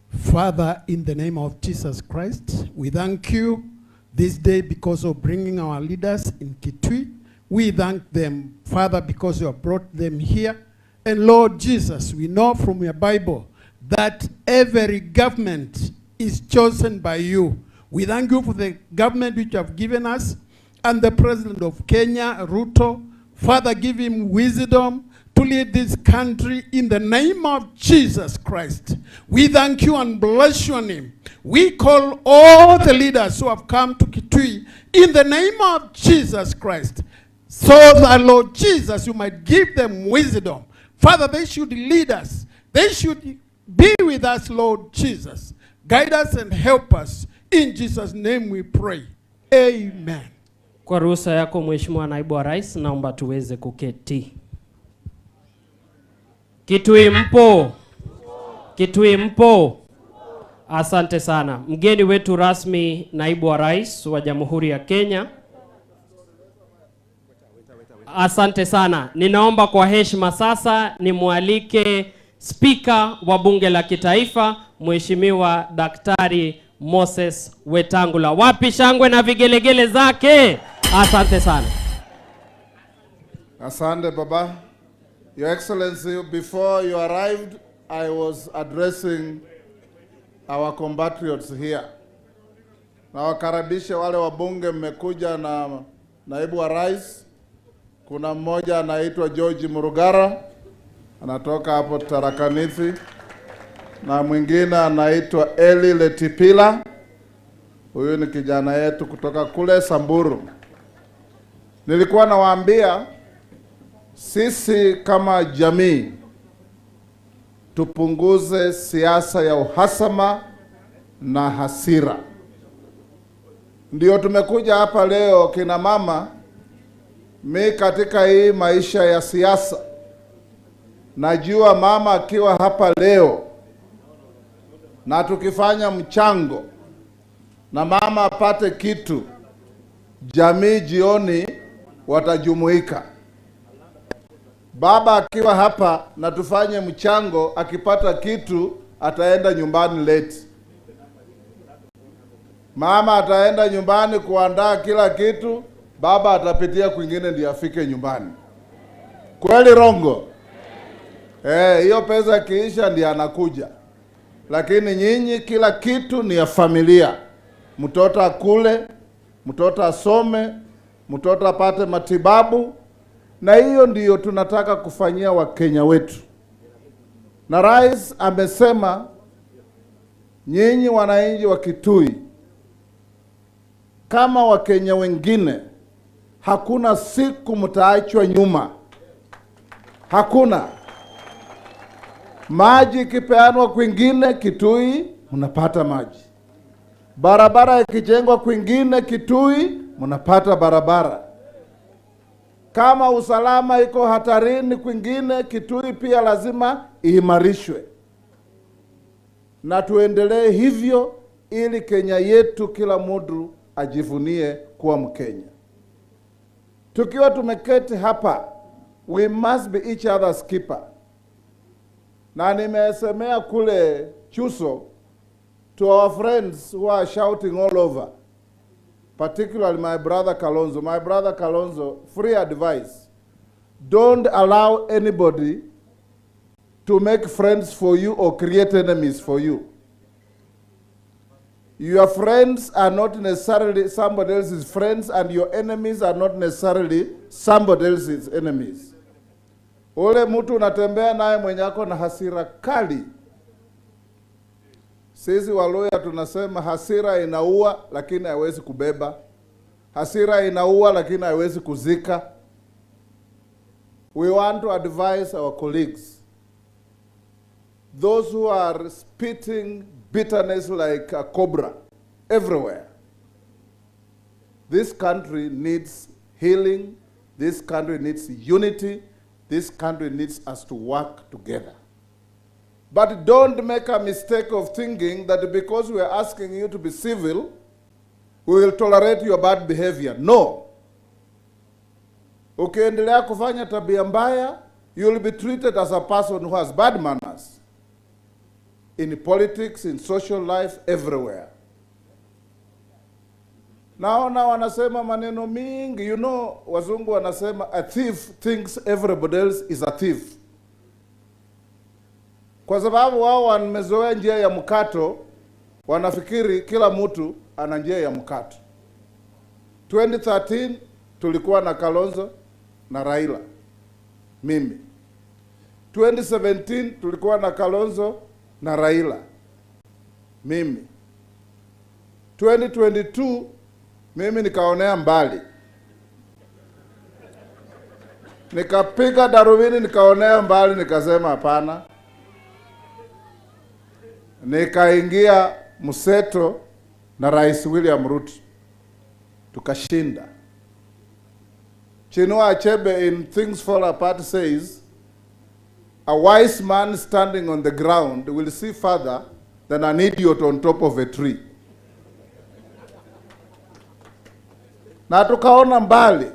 Father, in the name of Jesus Christ, we thank you this day because of bringing our leaders in Kitui. We thank them, Father, because you have brought them here. And Lord Jesus, we know from your Bible that every government is chosen by you. We thank you for the government which you have given us and the president of Kenya, Ruto. Father, give him wisdom to lead this country in the name of Jesus Christ. We thank you and bless your name. We call all the leaders who have come to Kitui in the name of Jesus Christ, so that, Lord Jesus, you might give them wisdom. Father, they should lead us. They should be with us, Lord Jesus. Guide us and help us. In Jesus' name we pray. Amen. Kwa ruhusa yako Mheshimiwa Naibu wa Rais, naomba tuweze kuketi. Kitui mpo? Kitui mpo? Asante sana. Mgeni wetu rasmi, Naibu wa Rais wa Jamhuri ya Kenya. Asante sana. Ninaomba kwa heshima sasa nimwalike Spika wa Bunge la Kitaifa, Mheshimiwa Daktari Moses Wetangula. Wapi shangwe na vigelegele zake? Asante sana. Asante baba. Your Excellency, before you arrived, I was addressing our compatriots here. Na wakaribishe wale wabunge mmekuja na naibu wa rais. Kuna mmoja anaitwa George Murugara, anatoka hapo Tharaka Nithi, na mwingine anaitwa Eli Letipila, huyu ni kijana yetu kutoka kule Samburu. Nilikuwa nawaambia sisi kama jamii tupunguze siasa ya uhasama na hasira. Ndio tumekuja hapa leo kina mama. Mi katika hii maisha ya siasa najua mama akiwa hapa leo na tukifanya mchango na mama apate kitu, jamii jioni watajumuika. Baba akiwa hapa na tufanye mchango, akipata kitu ataenda nyumbani late. Mama ataenda nyumbani kuandaa kila kitu, baba atapitia kwingine ndiye afike nyumbani. Kweli rongo? Hiyo pesa kiisha ndiye anakuja. Lakini nyinyi kila kitu ni ya familia. Mtoto akule, mtoto asome, mtoto apate matibabu. Na hiyo ndiyo tunataka kufanyia Wakenya wetu. Na rais amesema nyinyi wananchi wa Kitui kama Wakenya wengine, hakuna siku mtaachwa nyuma. Hakuna. Maji ikipeanwa kwingine Kitui mnapata maji. Barabara ikijengwa kwingine Kitui mnapata barabara. Kama usalama iko hatarini kwingine Kitui pia lazima iimarishwe. Na tuendelee hivyo ili Kenya yetu kila mtu ajivunie kuwa Mkenya. Tukiwa tumeketi hapa, we must be each other's keeper. Na nimesemea kule Chuso to our friends who are shouting all over, particularly my brother Kalonzo. My brother Kalonzo, free advice. Don't allow anybody to make friends for you or create enemies for you. Your friends are not necessarily somebody else's friends, and your enemies are not necessarily somebody else's enemies. Ule mtu unatembea naye mwenye ako na hasira kali. Sisi Waluhya tunasema hasira inaua lakini haiwezi kubeba. Hasira inaua lakini haiwezi kuzika. We want to advise our colleagues, those who are spitting bitterness like a cobra everywhere. This country needs healing. This country needs unity. This country needs us to work together. But don't make a mistake of thinking that because we are asking you to be civil, we will tolerate your bad behavior. No. Ukiendelea kufanya tabia mbaya, you will be treated as a person who has bad manners. In politics, in social life, everywhere. Naona wanasema maneno mingi. You know, wazungu wanasema a thief thinks everybody else is a thief. Kwa sababu wao wamezoea njia ya mkato, wanafikiri kila mtu ana njia ya mkato. 2013 tulikuwa na Kalonzo na Raila, mimi. 2017 tulikuwa na Kalonzo na Raila, mimi. 2022 mimi nikaonea mbali, nikapiga darubini, nikaonea mbali, nikasema hapana. Nikaingia mseto na Rais William Ruto, tukashinda. Chinua Achebe in Things Fall Apart says, a wise man standing on the ground will see further than an idiot on top of a tree. Na tukaona mbali.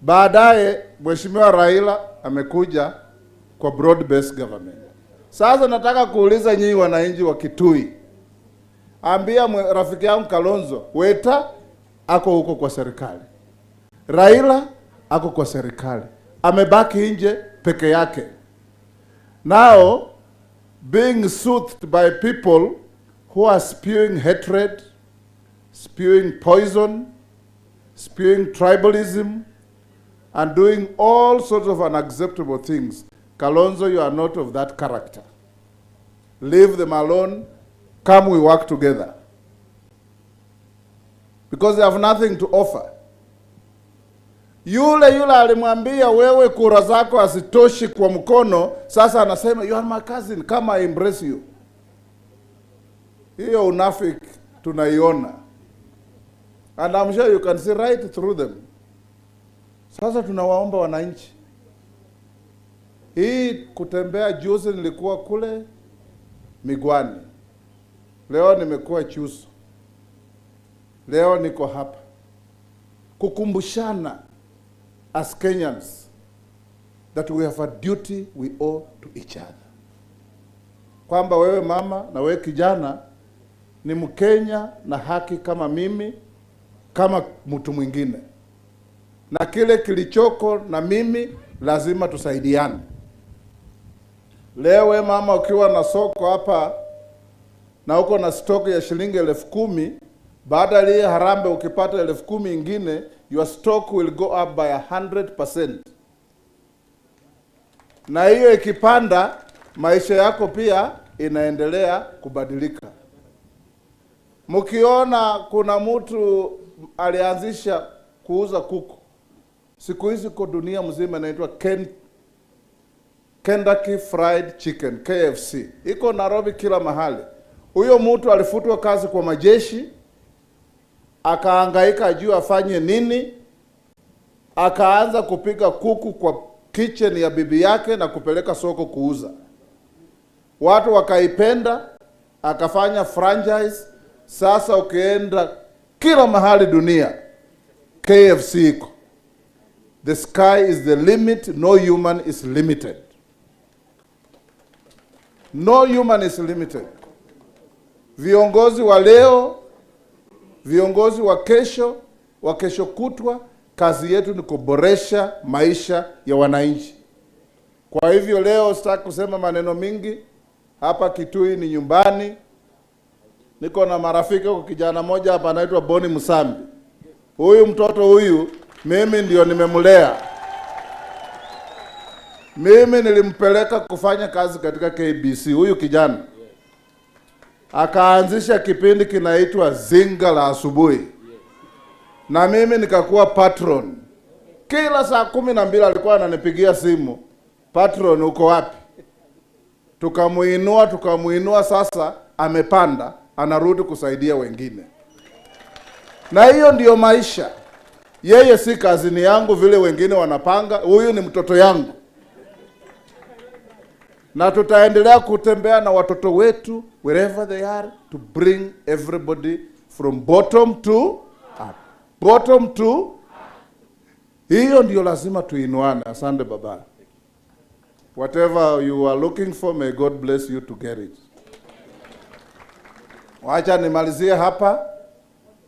Baadaye Mheshimiwa Raila amekuja kwa broad based government. Sasa nataka kuuliza nyinyi wananchi wa Kitui, ambia rafiki yangu Kalonzo, Weta ako huko kwa serikali, Raila ako kwa serikali, amebaki nje peke yake. Now being soothed by people who are spewing hatred, spewing poison, spewing tribalism, and doing all sorts of unacceptable things. Kalonzo, you are not of that character. Leave them alone. Come, we work together. Because they have nothing to offer. Yule yule alimwambia wewe kura zako hazitoshi kwa mkono, sasa anasema you are my cousin, come I embrace you. Hiyo unafiki tunaiona. And I'm sure you can see right through them. Sasa tunawaomba wananchi. Hii kutembea, juzi nilikuwa kule Migwani, leo nimekuwa Chuso, leo niko hapa kukumbushana as Kenyans that we have a duty we owe to each other. Kwamba wewe mama na wewe kijana ni Mkenya na haki kama mimi, kama mtu mwingine. Na kile kilichoko na mimi lazima tusaidiane. Leo we mama ukiwa na soko hapa na uko na stock ya shilingi 10,000, baada ya ile harambee ukipata 10,000 ingine, your stock will go up by 100%. Na hiyo ikipanda, maisha yako pia inaendelea kubadilika. Mkiona kuna mtu alianzisha kuuza kuku, siku hizi kwa dunia mzima inaitwa Kentucky Fried Chicken, KFC. Iko Nairobi kila mahali. Huyo mtu alifutwa kazi kwa majeshi, akahangaika juu afanye nini, akaanza kupiga kuku kwa kitchen ya bibi yake na kupeleka soko kuuza. Watu wakaipenda, akafanya franchise. Sasa ukienda kila mahali dunia, KFC iko. The sky is the limit, no human is limited. No human is limited. Viongozi wa leo, viongozi wa kesho kutwa, Kazi yetu ni kuboresha maisha ya wananchi. Kwa hivyo leo sitaki kusema maneno mingi. Hapa Kitui ni nyumbani. Niko na marafiki huko, kijana moja hapa anaitwa Boni Musambi. Huyu mtoto huyu mimi ndio nimemlea. Mimi nilimpeleka kufanya kazi katika KBC, huyu kijana. Akaanzisha kipindi kinaitwa Zinga la Asubuhi. Na mimi nikakuwa patron. Kila saa 12 alikuwa ananipigia simu, patron uko wapi? Tukamuinua, sasa amepanda, anarudi kusaidia wengine. Na hiyo ndiyo maisha. Yeye si kazini yangu vile wengine wanapanga, huyu ni mtoto yangu. Na tutaendelea kutembea na watoto wetu wherever they are to bring everybody from bottom to up. Bottom to up. Hiyo ndiyo lazima tuinuane. Asante baba. Whatever you are looking for, may God bless you to get it. Wacha nimalizie hapa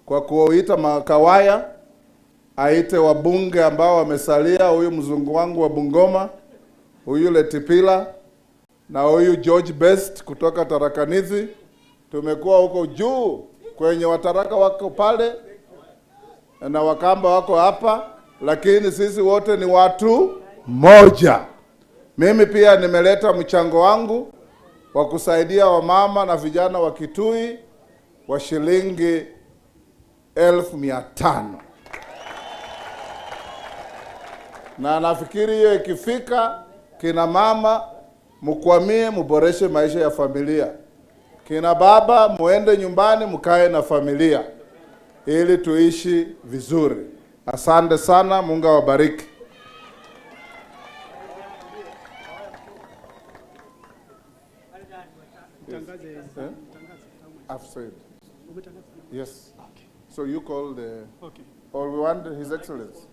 kwa kuita Makawaya aite wabunge ambao wamesalia, huyu mzungu wangu wa Bungoma, huyu Letipila na huyu George Best kutoka Tarakanisi. Tumekuwa huko juu kwenye Wataraka wako pale na Wakamba wako hapa, lakini sisi wote ni watu moja. Mimi pia nimeleta mchango wangu wa kusaidia wamama na vijana wa Kitui wa shilingi 500,000. Na nafikiri hiyo ikifika, kina mama mkwamie, muboreshe maisha ya familia. Kina baba muende nyumbani mkae na familia ili tuishi vizuri. Asante sana, Mungu awabariki. I've said. Yes. Okay. So you call the... Okay. Or we want His Excellency.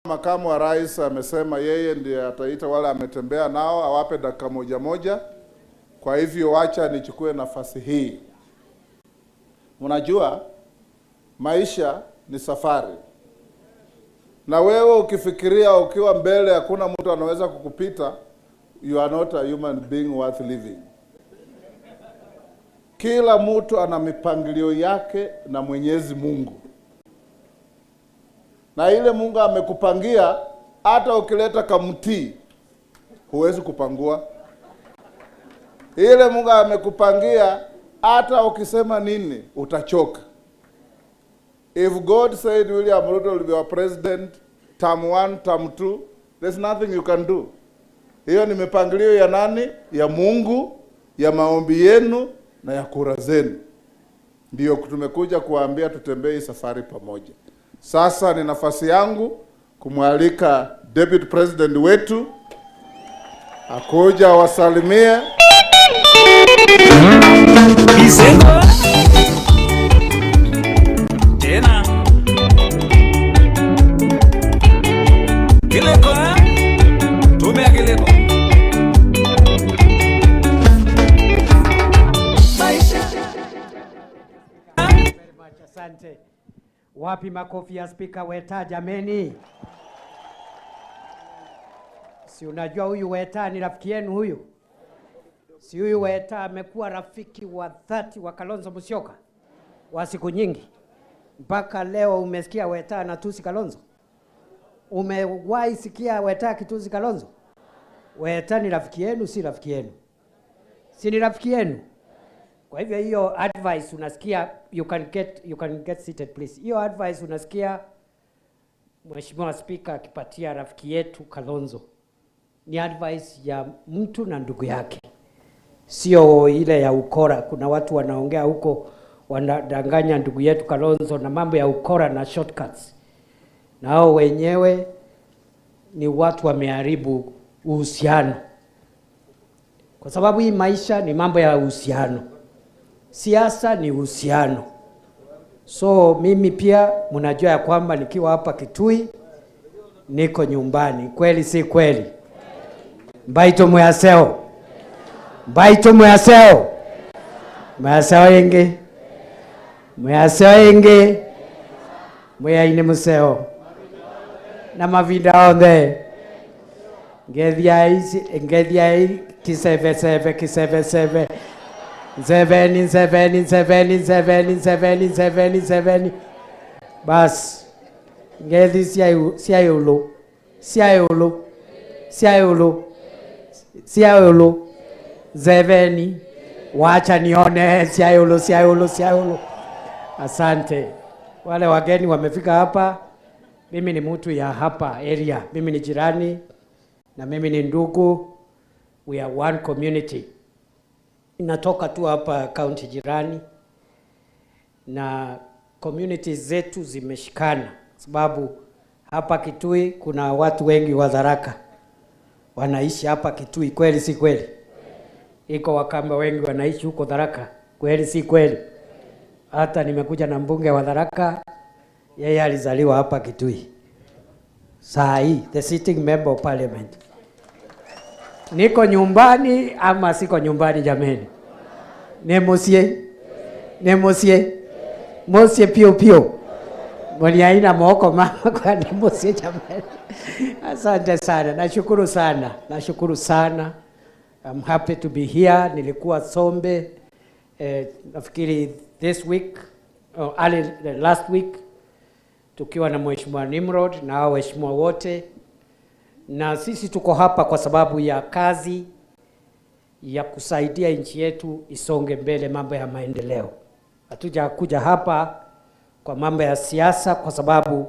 Makamu wa Rais amesema yeye ndiye ataita wale ametembea nao awape dakika moja moja. Kwa hivyo wacha nichukue nafasi hii. Unajua maisha ni safari. Na wewe ukifikiria ukiwa mbele hakuna mtu anaweza kukupita, you are not a human being worth living. Kila mtu ana mipangilio yake na Mwenyezi Mungu. Na ile Mungu amekupangia, hata ukileta kamti huwezi kupangua. Ile Mungu amekupangia, hata ukisema nini utachoka. If God said William Ruto will be our president term 1, term 2, there's nothing you can do. Hiyo ni mipangilio ya nani? Ya Mungu, ya maombi yenu na ya kura zenu. Ndio tumekuja kuambia tutembee safari pamoja. Sasa ni nafasi yangu kumwalika Deputy President wetu akuja wasalimie. Tena Kileko, tumia Kileko. Asante. Wapi makofi ya Spika Weta jameni? Si unajua huyu Weta ni rafiki yenu huyu? Si huyu Weta amekuwa rafiki wa dhati wa Kalonzo Musyoka wa siku nyingi. Mpaka leo umesikia Weta anatusi Kalonzo? Umewahi sikia Weta akitusi Kalonzo? Weta ni rafiki yenu, si rafiki yenu? Si ni rafiki yenu? Kwa hivyo hiyo advice unasikia, you can get seated please. Hiyo advice unasikia Mheshimiwa Spika akipatia rafiki yetu Kalonzo ni advice ya mtu na ndugu yake, sio ile ya ukora. Kuna watu wanaongea huko wanadanganya ndugu yetu Kalonzo na mambo ya ukora na shortcuts. Na hao wenyewe ni watu wameharibu uhusiano. Kwa sababu hii maisha ni mambo ya uhusiano. Siasa ni uhusiano. So mimi pia mnajua ya kwamba nikiwa hapa Kitui niko nyumbani, kweli si kweli? Mbaito mwaseo, mbaito mwaseo, mwaseo ingi, mwaseo ingi, mwaine museo na mavinda onthe ngethia kiseveseve kiseveseve nzeveni nzeveni nzeveni nzeveni nzeveni nzeveni nzeveni bas ngethi cia iulu cia iulu cia iulu cia iulu nzeveni, wacha nione cia iulu cia iulu cia iulu. Asante wale wageni wamefika hapa. Mimi ni mtu ya hapa area, mimi ni jirani na mimi ni ndugu, we are one community. Inatoka tu hapa county jirani, na community zetu zimeshikana, sababu hapa Kitui kuna watu wengi wa Tharaka wanaishi hapa Kitui, kweli si kweli? Iko Wakamba wengi wanaishi huko Tharaka, kweli si kweli? Hata nimekuja na mbunge wa Tharaka, yeye alizaliwa hapa Kitui. Saa hii the sitting member of parliament. Niko nyumbani ama siko nyumbani jameni? Nemosie, nemosie, mosie pio pio. Mliaina moko mama kwa nemosie jameni. Asante sana, nashukuru sana, nashukuru sana. I'm happy to be here. Nilikuwa Sombe nafikiri this week or early last week, tukiwa na Mheshimiwa Nimrod na hao waheshimiwa wote, na sisi tuko hapa kwa sababu ya kazi ya kusaidia nchi yetu isonge mbele, mambo ya maendeleo. Hatujakuja hapa kwa mambo ya siasa, kwa sababu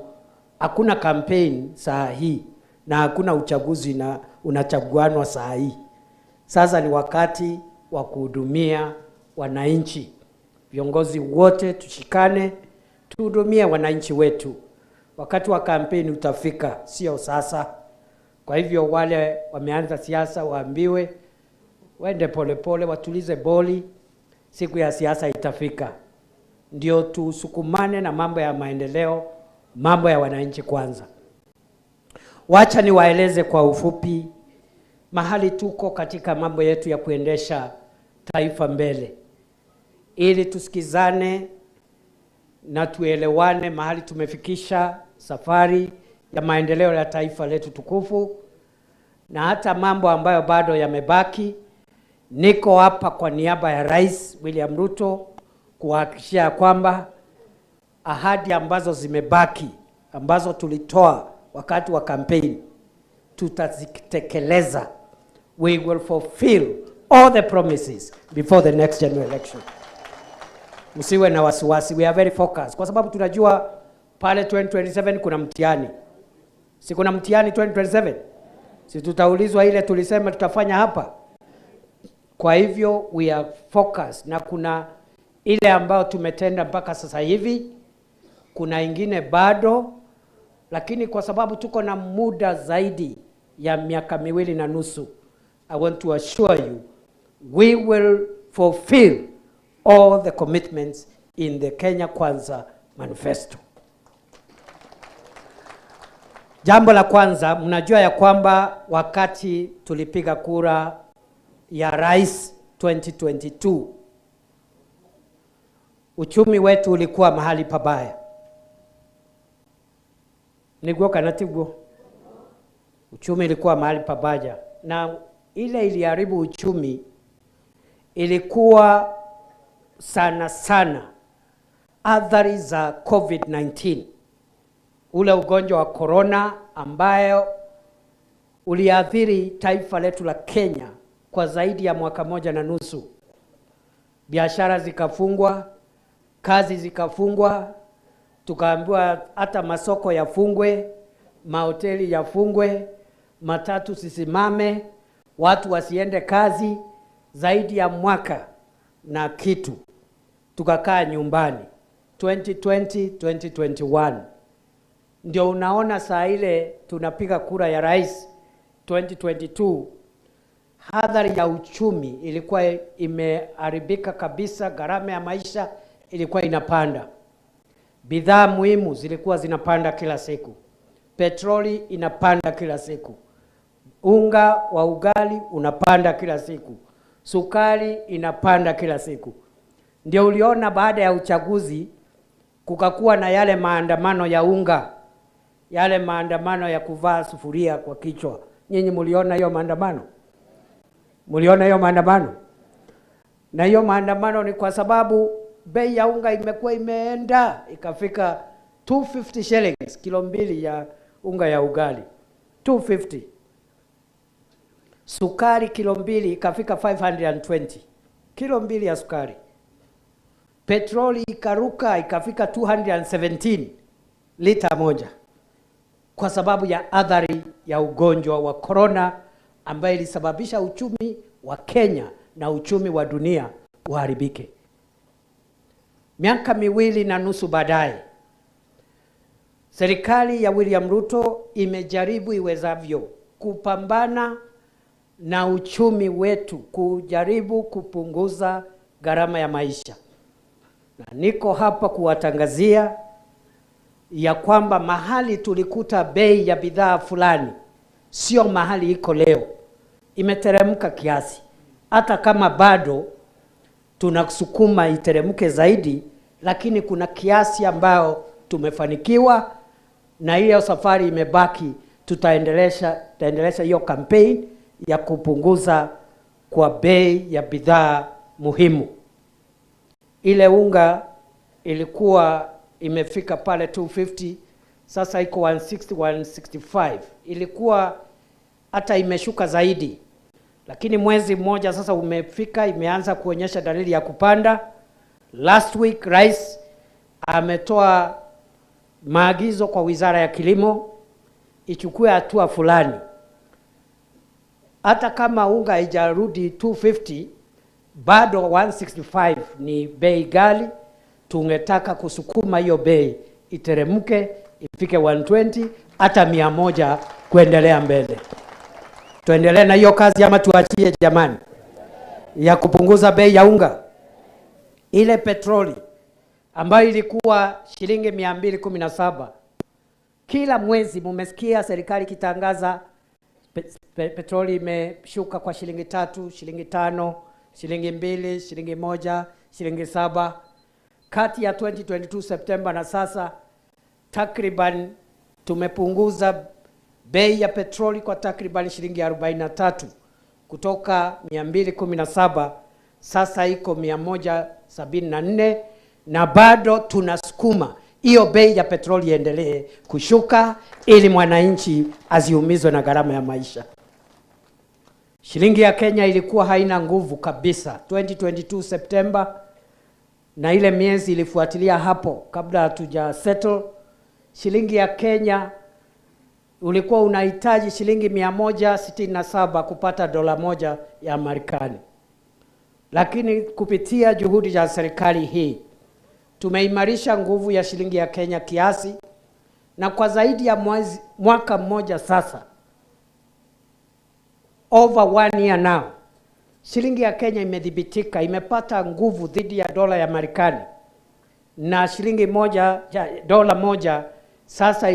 hakuna campaign saa hii na hakuna uchaguzi na unachaguanwa saa hii. Sasa ni wakati wa kuhudumia wananchi. Viongozi wote tushikane, tuhudumie wananchi wetu. Wakati wa kampeni utafika, sio sasa. Kwa hivyo wale wameanza siasa waambiwe waende polepole, watulize boli, siku ya siasa itafika. Ndio tusukumane na mambo ya maendeleo, mambo ya wananchi kwanza. Wacha niwaeleze kwa ufupi mahali tuko katika mambo yetu ya kuendesha taifa mbele, ili tusikizane na tuelewane mahali tumefikisha safari ya maendeleo ya taifa letu tukufu, na hata mambo ambayo bado yamebaki. Niko hapa kwa niaba ya Rais William Ruto kuhakikishia kwamba ahadi ambazo zimebaki, ambazo tulitoa wakati wa kampeni, tutazitekeleza. We will fulfill all the promises before the next general election. Msiwe na wasiwasi, we are very focused, kwa sababu tunajua pale 2027 kuna mtihani. Si kuna mtihani 2027? Si tutaulizwa ile tulisema tutafanya hapa? Kwa hivyo we are focused, na kuna ile ambayo tumetenda mpaka sasa hivi, kuna ingine bado, lakini kwa sababu tuko na muda zaidi ya miaka 2.5, I want to assure you we will fulfill all the commitments in the Kenya Kwanza manifesto. Jambo la kwanza, mnajua ya kwamba wakati tulipiga kura ya rais 2022, uchumi wetu ulikuwa mahali pabaya. Niguo kana tiguo? Uchumi ilikuwa mahali pabaya, na ile iliharibu uchumi ilikuwa sana sana athari za COVID-19, ule ugonjwa wa corona ambayo uliathiri taifa letu la Kenya kwa zaidi ya mwaka 1.5. Biashara zikafungwa, kazi zikafungwa, tukaambiwa hata masoko yafungwe, mahoteli yafungwe, matatu sisimame, watu wasiende kazi zaidi ya mwaka na kitu. Tukakaa nyumbani 2020, 2021. Ndio unaona saa ile tunapiga kura ya rais 2022, hadhari ya uchumi ilikuwa imeharibika kabisa, gharama ya maisha ilikuwa inapanda. Bidhaa muhimu zilikuwa zinapanda kila siku, petroli inapanda kila siku, unga wa ugali unapanda kila siku, sukari inapanda kila siku. Ndio uliona baada ya uchaguzi kukakuwa na yale maandamano ya unga, yale maandamano ya kuvaa sufuria kwa kichwa. Nyinyi mliona hiyo maandamano? Mliona hiyo maandamano? Na hiyo maandamano ni kwa sababu bei ya unga imekuwa imeenda ikafika 250 shillings kilo mbili ya unga ya ugali, 250. Sukari kilo mbili ikafika 520, kilo mbili ya sukari. Petroli ikaruka ikafika 217 lita moja, kwa sababu ya athari ya ugonjwa wa corona ambayo ilisababisha uchumi wa Kenya na uchumi wa dunia uharibike. Miaka 2.5 baadaye, serikali ya William Ruto imejaribu iwezavyo kupambana na uchumi wetu, kujaribu kupunguza gharama ya maisha. Na niko hapa kuwatangazia ya kwamba mahali tulikuta bei ya bidhaa fulani sio mahali iko leo, imeteremka kiasi. Hata kama bado tunasukuma iteremke zaidi, lakini kuna kiasi ambao tumefanikiwa, na hiyo safari imebaki. Tutaendelesha hiyo campaign ya kupunguza kwa bei ya bidhaa muhimu. Ile unga ilikuwa imefika pale 250, sasa iko 160, 165. Ilikuwa hata imeshuka zaidi, lakini mwezi mmoja sasa umefika, imeanza kuonyesha dalili ya kupanda. Last week Rais ametoa maagizo kwa Wizara ya Kilimo ichukue hatua fulani. Hata kama unga haijarudi 250, bado 165 ni bei ghali. Tungetaka kusukuma hiyo bei iteremke ifike 120 hata 100 kuendelea mbele. Tuendelee na hiyo kazi ama tuachie jamani, ya kupunguza bei ya unga? Ile petroli ambayo ilikuwa shilingi 217 kila mwezi, mumesikia serikali ikitangaza petroli imeshuka kwa shilingi 3, shilingi 5, shilingi 2, shilingi 1, shilingi 7. Kati ya 2022 Septemba na sasa takriban tumepunguza bei ya petroli kwa takriban shilingi 43 kutoka 217 sasa iko 174, na bado tunasukuma hiyo bei ya petroli iendelee kushuka ili mwananchi asiumizwe na gharama ya maisha. Shilingi ya Kenya ilikuwa haina nguvu kabisa 2022 Septemba, na ile miezi ilifuatilia hapo kabla hatuja settle. Shilingi ya Kenya ulikuwa unahitaji shilingi 167 kupata $1 ya Marekani. Lakini kupitia juhudi za serikali hii tumeimarisha nguvu ya shilingi ya Kenya kiasi, na kwa zaidi ya mwaka mmoja sasa, over 1 year now, shilingi ya Kenya imedhibitika, imepata nguvu dhidi ya dola ya Marekani, na shilingi moja, $1 sasa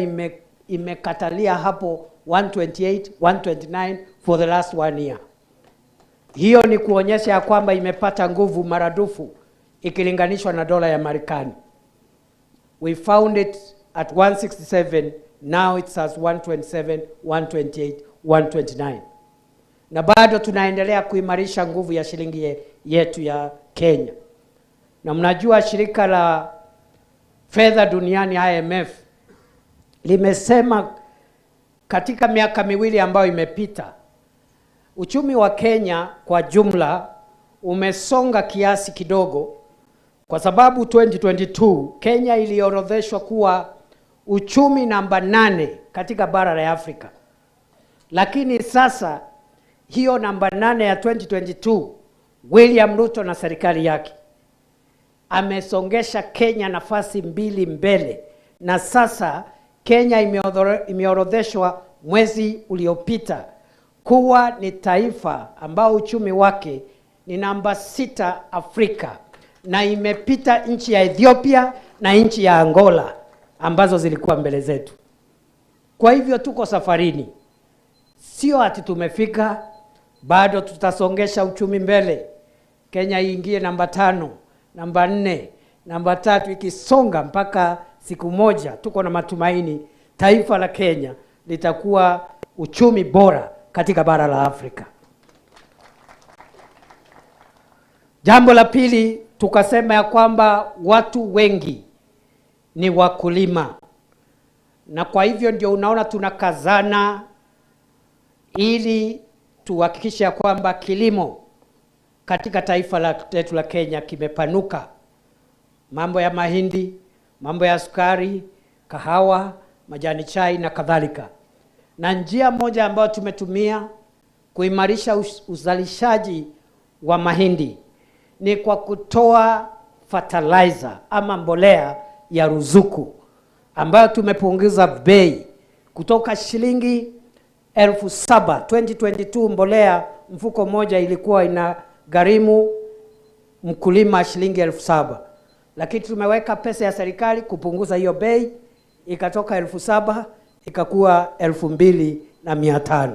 imekatalia hapo 128, 129 for the last 1 year. Hiyo ni kuonyesha ya kwamba imepata nguvu maradufu ikilinganishwa na dola ya Marekani. We found it at 167, now it's at 127, 128, 129. Na bado tunaendelea kuimarisha nguvu ya shilingi yetu ya Kenya. Na mnajua shirika la fedha duniani IMF limesema katika miaka miwili ambayo imepita, uchumi wa Kenya kwa jumla umesonga kiasi kidogo, kwa sababu 2022 Kenya iliorodheshwa kuwa uchumi namba 8 katika bara la Afrika. Lakini sasa hiyo namba 8 ya 2022, William Ruto na serikali yake amesongesha Kenya nafasi 2 mbele, na sasa Kenya imeorodheshwa mwezi uliopita kuwa ni taifa ambao uchumi wake ni namba 6 Afrika, na imepita nchi ya Ethiopia na nchi ya Angola ambazo zilikuwa mbele zetu. Kwa hivyo tuko safarini, sio ati tumefika, bado tutasongesha uchumi mbele. Kenya iingie namba 5, namba 4, namba 3, ikisonga mpaka siku moja, tuko na matumaini taifa la Kenya litakuwa uchumi bora katika bara la Afrika. Jambo la pili, tukasema ya kwamba watu wengi ni wakulima, na kwa hivyo ndio unaona tunakazana ili tuhakikishe ya kwamba kilimo katika taifa letu la Kenya kimepanuka. Mambo ya mahindi, mambo ya sukari, kahawa, majani chai na kadhalika. Na njia moja ambayo tumetumia kuimarisha uzalishaji wa mahindi ni kwa kutoa fertilizer ama mbolea ya ruzuku ambayo tumepunguza bei kutoka shilingi 7,000. 2022 mbolea mfuko moja ilikuwa ina gharimu mkulima shilingi 7,000, lakini tumeweka pesa ya serikali kupunguza hiyo bei, ikatoka 7,000 ikakuwa 2,500.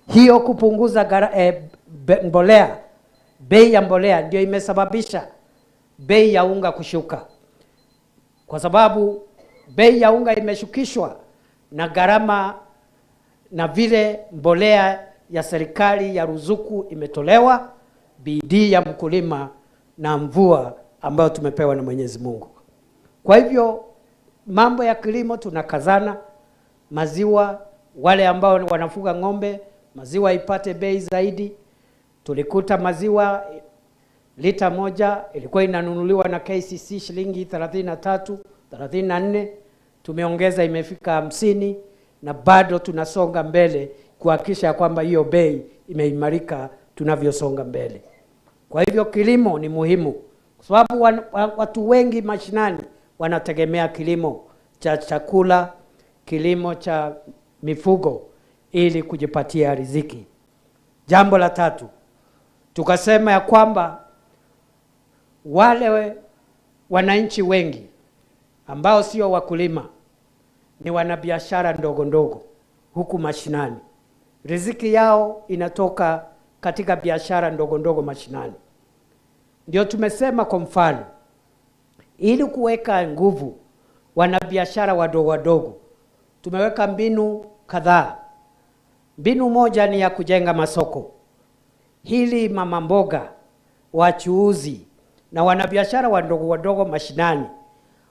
Hiyo kupunguza mbolea, bei ya mbolea ndio imesababisha bei ya unga kushuka, kwa sababu bei ya unga imeshukishwa na gharama na vile mbolea ya serikali ya ruzuku imetolewa, bidii ya mkulima na mvua ambayo tumepewa na Mwenyezi Mungu. Kwa hivyo mambo ya kilimo tunakazana, maziwa, wale ambao wanafuga ng'ombe maziwa ipate bei zaidi. Tulikuta maziwa lita moja ilikuwa inanunuliwa na KCC shilingi 33, 34, tumeongeza imefika 50, na bado tunasonga mbele kuhakikisha kwamba hiyo bei imeimarika tunavyosonga mbele. Kwa hivyo kilimo ni muhimu, kwa sababu watu wengi mashinani wanategemea kilimo cha chakula, kilimo cha mifugo ili kujipatia riziki. Jambo la tatu, tukasema ya kwamba wale wananchi wengi ambao sio wakulima ni wanabiashara ndogo ndogo huku mashinani. Riziki yao inatoka katika biashara ndogo ndogo mashinani. Ndio tumesema kwa mfano, ili kuweka nguvu wanabiashara wadogo wadogo, tumeweka mbinu kadhaa. Mbinu moja ni ya kujenga masoko. Hili mama mboga, wachuuzi na wanabiashara wadogo wadogo mashinani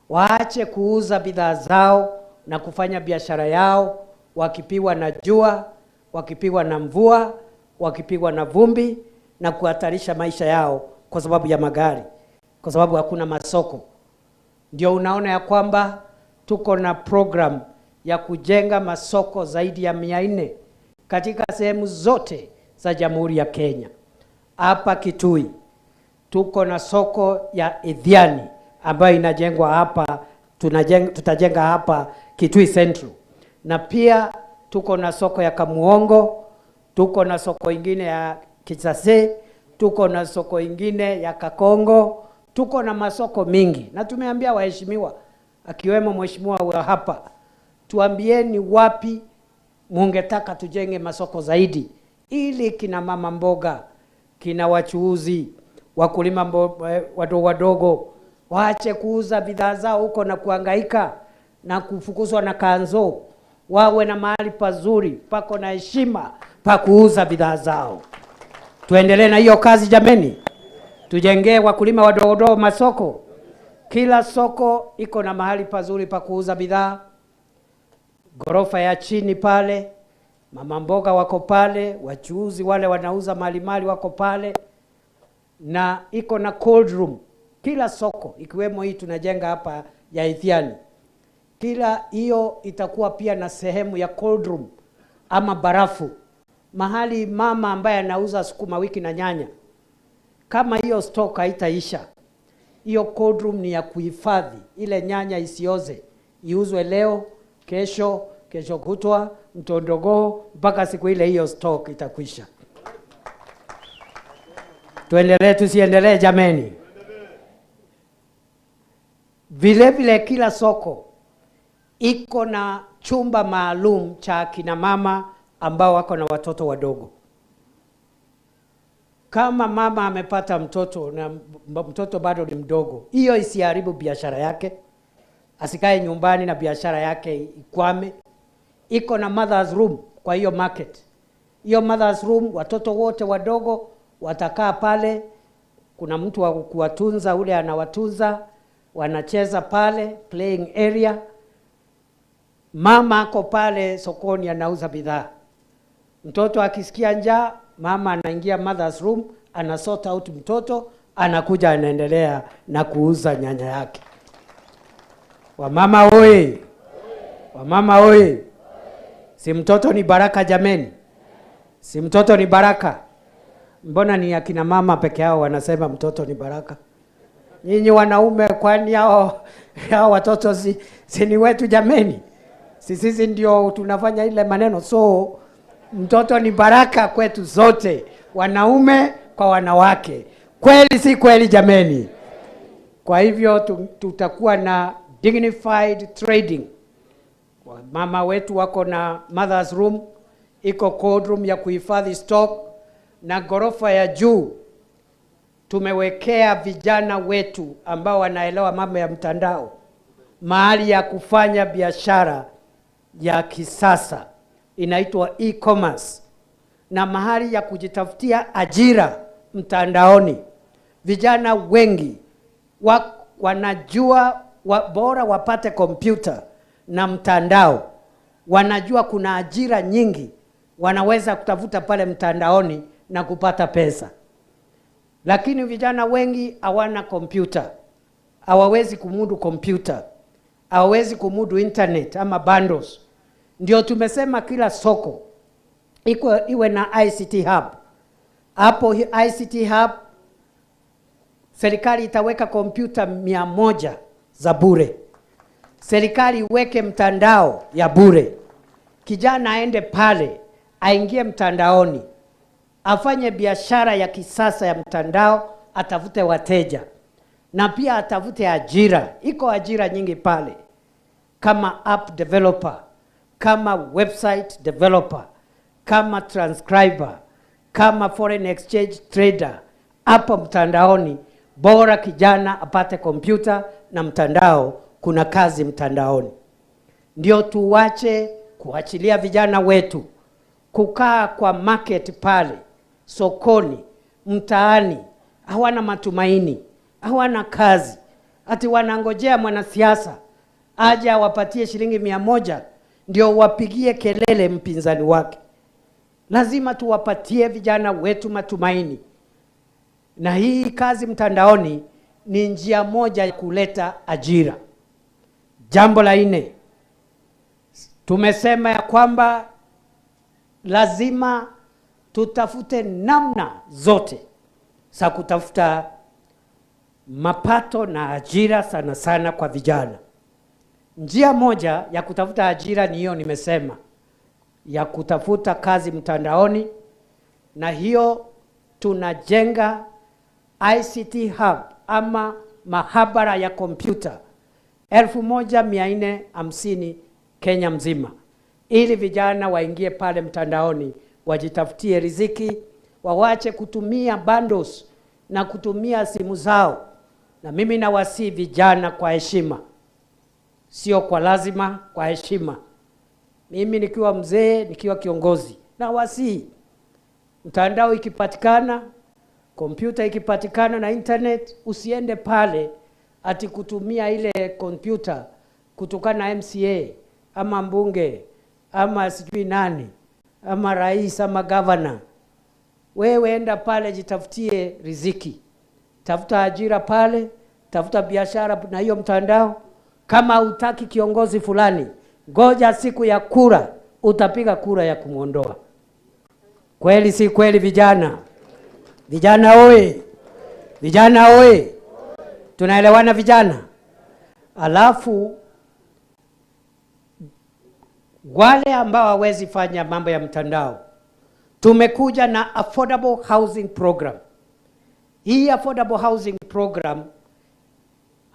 waache kuuza bidhaa zao na kufanya biashara yao wakipigwa na jua, wakipigwa na mvua, wakipigwa na vumbi na kuhatarisha maisha yao kwa sababu ya magari, kwa sababu hakuna masoko. Ndio unaona ya kwamba tuko na program ya kujenga masoko zaidi ya 400 katika sehemu zote za Jamhuri ya Kenya. Hapa Kitui tuko na soko ya Idhiani ambayo inajengwa hapa, tutajenga hapa Kitui Central. Na pia tuko na soko ya Kamuongo, tuko na soko ingine ya Kisase, tuko na soko ingine ya Kakongo, tuko na masoko mingi. Na tumeambia waheshimiwa, akiwemo mheshimiwa wa hapa, tuambieni wapi mungetaka tujenge masoko zaidi, ili kina mama mboga, kina wachuuzi, wakulima wadogo wadogo waache kuuza bidhaa zao huko na kuhangaika na kufukuzwa na kanzo, wawe na mahali pazuri pako na heshima pa kuuza bidhaa zao. Tuendelee na hiyo kazi jameni. Tujengee wakulima wadogo wadogo masoko. Kila soko iko na mahali pazuri pa kuuza bidhaa. Gorofa ya chini pale, mama mboga wako pale, wachuuzi wale wanauza malimali wako pale, na iko na cold room. Kila soko ikiwemo hii tunajenga hapa ya Idhiani, kila hiyo itakuwa pia na sehemu ya cold room ama barafu, mahali mama ambaye anauza sukuma wiki na nyanya, kama hiyo stock haitaisha, hiyo cold room ni ya kuhifadhi ile nyanya isioze, iuzwe leo, kesho, kesho kutwa, mtondogoo, mpaka siku ile hiyo stock itakwisha. Tuendelee tusiendelee jameni? Vile vile kila soko iko na chumba maalum cha kina mama ambao wako na watoto wadogo. Kama mama amepata mtoto na mtoto bado ni mdogo, hiyo isiharibu biashara yake, asikae nyumbani na biashara yake ikwame. Iko na mother's room kwa hiyo market. Hiyo mother's room watoto wote wadogo watakaa pale, kuna mtu wa kuwatunza, ule anawatunza, wanacheza pale playing area. Mama ako pale sokoni anauza bidhaa. Mtoto akisikia njaa, mama anaingia mother's room, ana sort out mtoto, anakuja anaendelea na kuuza nyanya yake. Wamama oye! Wamama oye! Si mtoto ni baraka jameni? Si mtoto ni baraka? Mbona ni akina mama peke yao wanasema mtoto ni baraka? Nyinyi wanaume, kwani hao watoto si ni wetu jameni? Si sisi ndio tunafanya ile maneno. So mtoto ni baraka kwetu zote, wanaume kwa wanawake. Kweli si kweli jameni? Kwa hivyo tutakuwa na dignified trading. Mama wetu wako na mother's room, iko cold room ya kuhifadhi stock, na ghorofa ya juu tumewekea vijana wetu ambao wanaelewa mambo ya mtandao mahali ya kufanya biashara ya kisasa inaitwa e-commerce, na mahali ya kujitafutia ajira mtandaoni. Vijana wengi wanajua bora wapate kompyuta na mtandao, wanajua kuna ajira nyingi wanaweza kutafuta pale mtandaoni na kupata pesa. Lakini vijana wengi hawana kompyuta, hawawezi kumudu kompyuta, hawawezi kumudu internet ama bundles. Ndio tumesema kila soko iwe na ICT hub. Hapo ICT hub serikali itaweka kompyuta 100 za bure. Serikali iweke mtandao ya bure. Kijana aende pale, aingie mtandaoni, afanye biashara ya kisasa ya mtandao, atafute wateja na pia atafute ajira. Iko ajira nyingi pale, kama app developer, kama website developer, kama transcriber, kama foreign exchange trader. Hapo mtandaoni, bora kijana apate kompyuta na mtandao, kuna kazi mtandaoni. Ndio tuwache kuachilia vijana wetu kukaa kwa market pale sokoni, mtaani, hawana matumaini, hawana kazi, ati wanangojea mwanasiasa aje awapatie shilingi 100 ndio wapigie kelele mpinzani wake. Lazima tuwapatie vijana wetu matumaini. Na hii kazi mtandaoni ni njia moja ya kuleta ajira. Jambo la nne, tumesema ya kwamba lazima tutafute namna zote za kutafuta mapato na ajira, sana sana kwa vijana. Njia moja ya kutafuta ajira ni hiyo nimesema, ya kutafuta kazi mtandaoni, na hiyo tunajenga ICT hub ama mahabara ya kompyuta 1450 Kenya mzima, ili vijana waingie pale mtandaoni wajitafutie riziki, wawache kutumia bundles na kutumia simu zao. Na mimi nawasihi vijana kwa heshima, sio kwa lazima, kwa heshima. Mimi nikiwa mzee, nikiwa kiongozi, nawasihi, mtandao ikipatikana, kompyuta ikipatikana na internet, usiende pale ati kutumia ile kompyuta kutokana na MCA ama mbunge ama sijui nani ama rais ama governor. Wewe enda pale, jitafutie riziki, tafuta ajira pale, tafuta biashara na hiyo mtandao. Kama hutaki kiongozi fulani, ngoja siku ya kura, utapiga kura ya kumuondoa. Kweli si kweli vijana? Vijana oye! Vijana oye! Tunaelewana vijana? Alafu wale ambao hawezi fanya mambo ya mtandao, tumekuja na affordable housing program. Hii affordable housing program,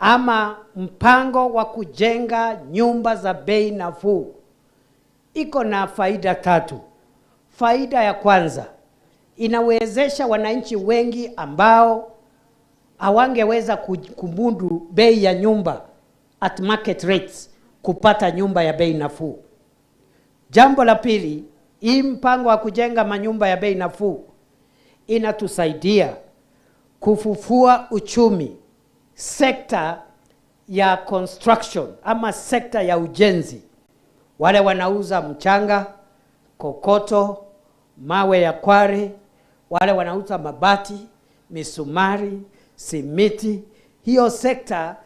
ama mpango wa kujenga nyumba za bei nafuu iko na faida tatu. Faida ya kwanza, inawezesha wananchi wengi ambao hawangeweza kumudu bei ya nyumba at market rates kupata nyumba ya bei nafuu. Jambo la pili, hii mpango wa kujenga manyumba ya bei nafuu inatusaidia kufufua uchumi, sekta ya construction ama sekta ya ujenzi. Wale wanauza mchanga, kokoto, mawe ya kware, wale wanauza mabati, misumari, simiti. Hiyo sekta,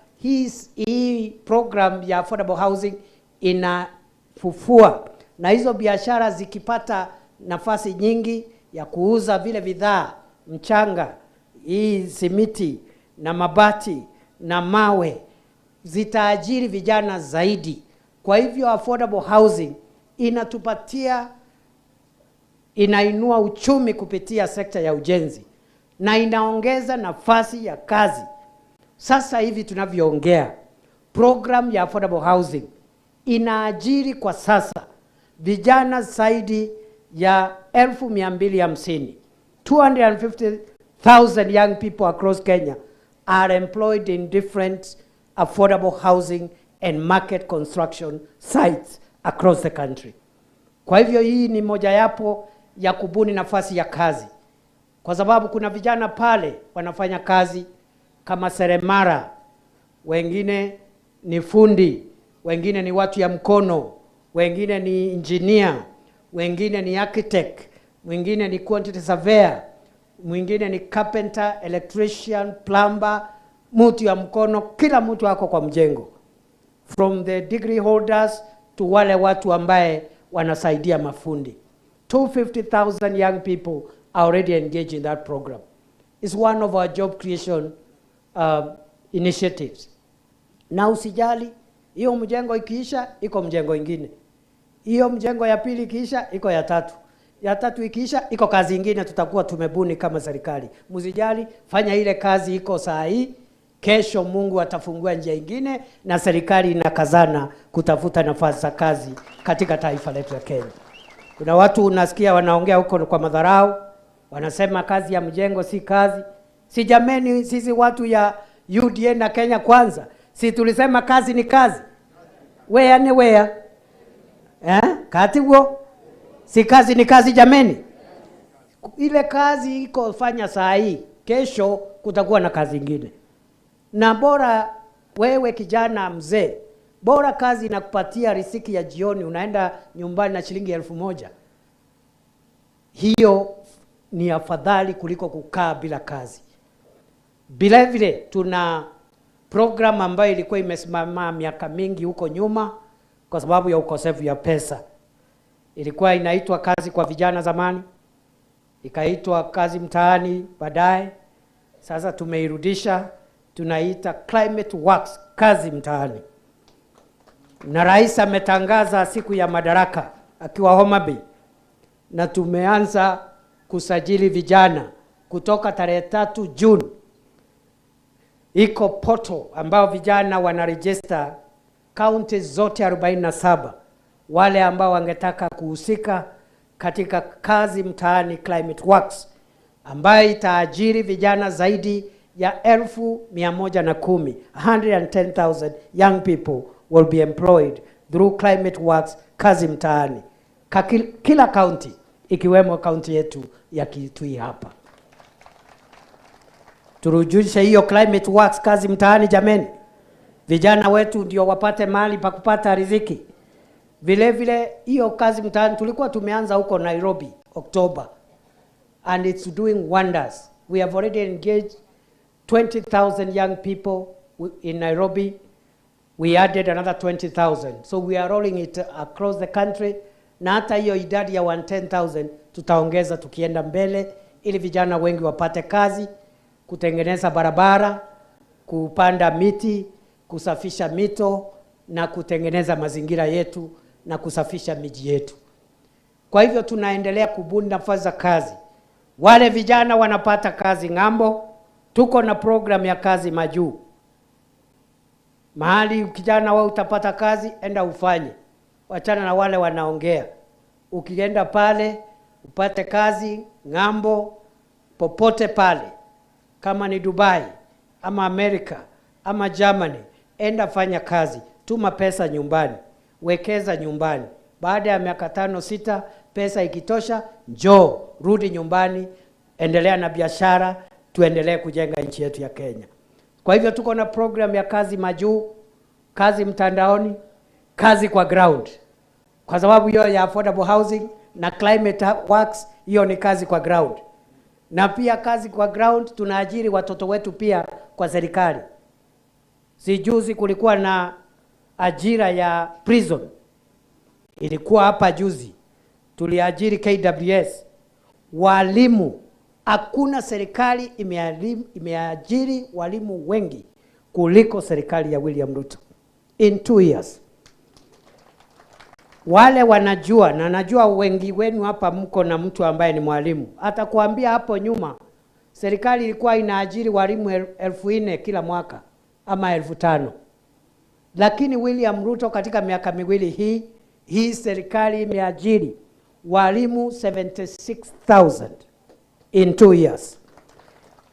hii program ya affordable housing inafufua, na hizo biashara zikipata nafasi nyingi ya kuuza vile bidhaa, mchanga, hii simiti na mabati na mawe, zitaajiri vijana zaidi. Kwa hivyo affordable housing inatupatia, inainua uchumi kupitia sekta ya ujenzi na inaongeza nafasi ya kazi. Sasa hivi tunavyoongea, program ya affordable housing inaajiri kwa sasa vijana zaidi ya 250,000. 250,000 young people across Kenya are employed in different affordable housing and market construction sites across the country. Kwa hivyo hii ni mojawapo ya kubuni nafasi ya kazi, kwa sababu kuna vijana pale wanafanya kazi kama seremara, wengine ni fundi, wengine ni watu ya mkono, wengine ni engineer, wengine ni architect, mwingine ni quantity surveyor, mwingine ni carpenter, electrician, plumber, mtu ya mkono. Kila mtu ako kwa mjengo, from the degree holders to wale watu ambaye wanasaidia mafundi. 250,000 young people are already engaged in that program. It's one of our job creation initiatives. Na usijali, hiyo mjengo ikiisha, iko mjengo ingine. Hiyo mjengo ya pili ikiisha, iko ya tatu. Ya tatu ikiisha, iko kazi ingine tutakuwa tumebuni kama serikali. Msijali, fanya ile kazi iko saa hii. Kesho Mungu atafungua njia ingine, na serikali inakazana kutafuta nafasi za kazi katika taifa letu la Kenya. Kuna watu unasikia wanaongea huko kwa madharau, wanasema kazi ya mjengo si kazi. Si jameni, sisi watu ya UDA na Kenya Kwanza, si tulisema kazi ni kazi? Wea ni wea. Kati huo? Si kazi ni kazi jameni? Ile kazi iko fanya saa hii, kesho kutakuwa na kazi ingine. Na bora wewe kijana mzee, bora kazi inakupatia riziki ya jioni, unaenda nyumbani na shilingi 1,000. Hiyo ni afadhali kuliko kukaa bila kazi. Vile vile tuna program ambayo ilikuwa imesimama miaka mingi huko nyuma kwa sababu ya ukosefu ya pesa. Ilikuwa inaitwa kazi kwa vijana zamani, ikaitwa kazi mtaani baadaye. Sasa tumeirudisha, tunaita Climate Works, kazi mtaani. Na rais ametangaza siku ya madaraka akiwa Homa Bay, na tumeanza kusajili vijana kutoka tarehe 3 Juni. Iko portal ambao vijana wanaregister kaunti zote 47, wale ambao wangetaka kuhusika katika kazi mtaani Climate Works, ambayo itaajiri vijana zaidi ya 110,000. 110,000 young people will be employed through Climate Works, kazi mtaani, kila county ikiwemo county yetu ya Kitui hapa. Turujishe hiyo Climate Works, kazi mtaani jameni. Vijana wetu ndio wapate mali pa kupata riziki. Vile vile hiyo kazi mtaani tulikuwa tumeanza huko Nairobi Oktoba, and it's doing wonders. We have already engaged 20,000 young people in Nairobi. We added another 20,000. So we are rolling it across the country. Na hata hiyo idadi ya 110,000 tutaongeza tukienda mbele, ili vijana wengi wapate kazi, kutengeneza barabara, kupanda miti, kusafisha mito na kutengeneza mazingira yetu na kusafisha miji yetu. Kwa hivyo tunaendelea kubuni nafasi za kazi. Wale vijana wanapata kazi ng'ambo. Tuko na program ya kazi majuu. Mahali kijana wewe utapata kazi, enda ufanye, wachana na wale wanaongea. Ukienda pale upate kazi ng'ambo, popote pale, kama ni Dubai ama Amerika ama Germany, enda fanya kazi, tuma pesa nyumbani, wekeza nyumbani. Baada ya miaka 5 6, pesa ikitosha, njoo rudi nyumbani, endelea na biashara, tuendelee kujenga nchi yetu ya Kenya. Kwa hivyo tuko na program ya kazi majuu, kazi mtandaoni, kazi kwa ground. Kwa sababu hiyo ya affordable housing na climate works, hiyo ni kazi kwa ground. Na pia kazi kwa ground, tunaajiri watoto wetu pia kwa serikali. Si juzi kulikuwa na ajira ya prison, ilikuwa hapa juzi, tuliajiri KWS walimu. Hakuna serikali imeajiri walimu wengi kuliko serikali ya William Ruto in 2 years. Wale wanajua, na najua wengi wenu hapa mko na mtu ambaye ni mwalimu, atakuambia hapo nyuma serikali ilikuwa inaajiri walimu 4,000 kila mwaka ama 5,000, lakini William Ruto katika miaka 2 hii serikali imeajiri walimu 76,000 in 2 years.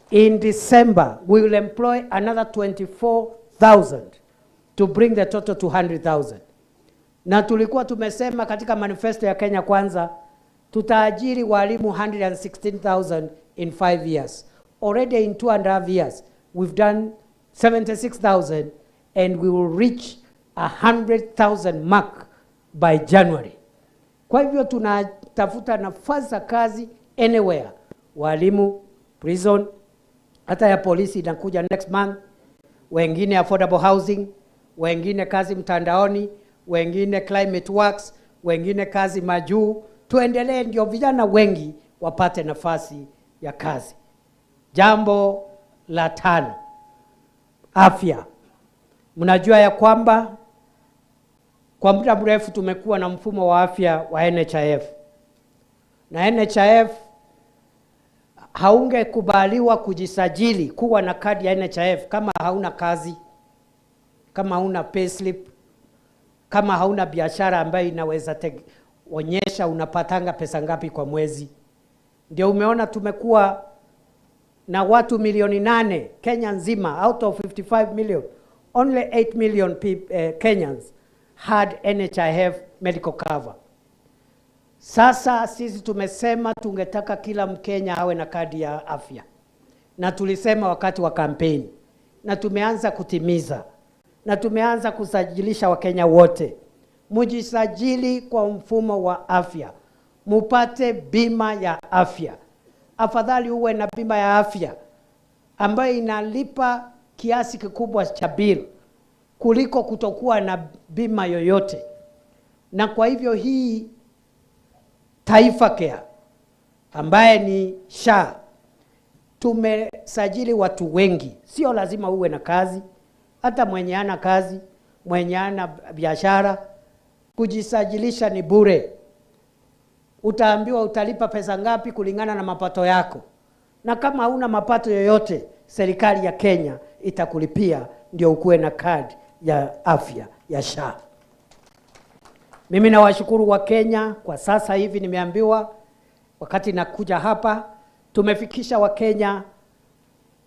In December, we will employ another 24,000 to bring the total to 100,000. Na tulikuwa tumesema katika manifesto ya Kenya Kwanza tutaajiri walimu 116,000 in 5 years. Already in 2.5 years, we've done 76,000 and we will reach 100,000 mark by January. Kwa hivyo tunatafuta nafasi za kazi anywhere, walimu, prison, hata ya polisi inakuja next month, wengine affordable housing, wengine kazi mtandaoni, wengine climate works, wengine kazi majuu. Tuendelee ndio vijana wengi wapate nafasi ya kazi. Jambo la tano, afya. Mnajua ya kwamba kwa muda mrefu tumekuwa na mfumo wa afya wa NHIF, na NHIF haungekubaliwa kujisajili kuwa na kadi ya NHIF kama hauna kazi, kama hauna payslip, kama hauna biashara ambayo inaweza onyesha unapatanga pesa ngapi kwa mwezi. Ndio umeona tumekuwa na watu milioni 8 Kenya nzima, out of 55 million only 8 million Kenyans had NHIF medical cover. Sasa sisi tumesema tungetaka kila Mkenya awe na kadi ya afya, na tulisema wakati wa kampeni, na tumeanza kutimiza, na tumeanza kusajilisha Wakenya wote. Mujisajili kwa mfumo wa afya, mupate bima ya afya. Afadhali uwe na bima ya afya ambayo inalipa kiasi kikubwa cha bill kuliko kutokuwa na bima yoyote. Na kwa hivyo hii Taifa Care ambaye ni SHA tumesajili watu wengi. Sio lazima uwe na kazi, hata mwenye ana kazi, mwenye ana biashara, kujisajilisha ni bure. Utaambiwa utalipa pesa ngapi kulingana na mapato yako, na kama huna mapato yoyote, serikali ya Kenya itakulipia ndio ukuwe na kadi ya afya ya SHA. Mimi nawashukuru wa Kenya kwa sasa hivi nimeambiwa wakati nakuja hapa tumefikisha Wakenya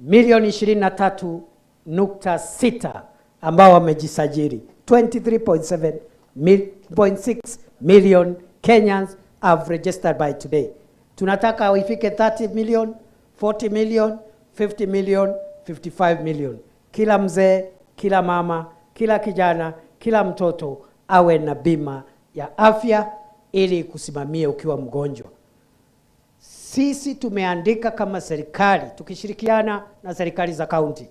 milioni 23.6 ambao wamejisajili. 23.7.6 million Kenyans have registered by today. Tunataka ifike 30 million, 40 million, 50 million, 55 million. Kila mzee, kila mama, kila kijana, kila mtoto awe na bima ya afya ili kusimamia ukiwa mgonjwa. Sisi tumeandika kama serikali tukishirikiana na serikali za kaunti,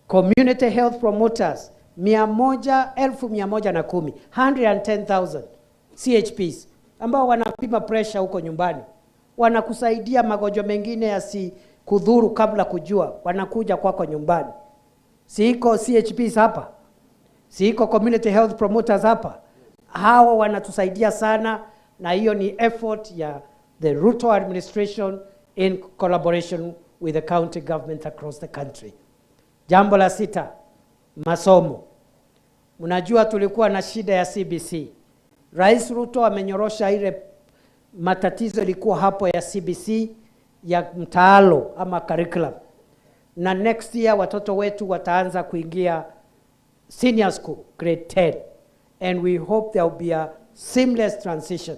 community health promoters 110,110, 110,000 CHPs ambao wanapima pressure huko nyumbani, wanakusaidia magonjwa mengine yasikudhuru kabla kujua, wanakuja kwako nyumbani. Si iko CHPs hapa? Si iko community health promoters hapa? Hawa wanatusaidia sana, na hiyo ni effort ya the Ruto administration in collaboration with the county government across the country. Jambo la sita, Masomo. Mnajua tulikuwa na shida ya CBC. Rais Ruto amenyorosha ile matatizo ilikuwa hapo ya CBC ya mtaalo ama curriculum. Na next year watoto wetu wataanza kuingia senior school grade 10, and we hope there will be a seamless transition.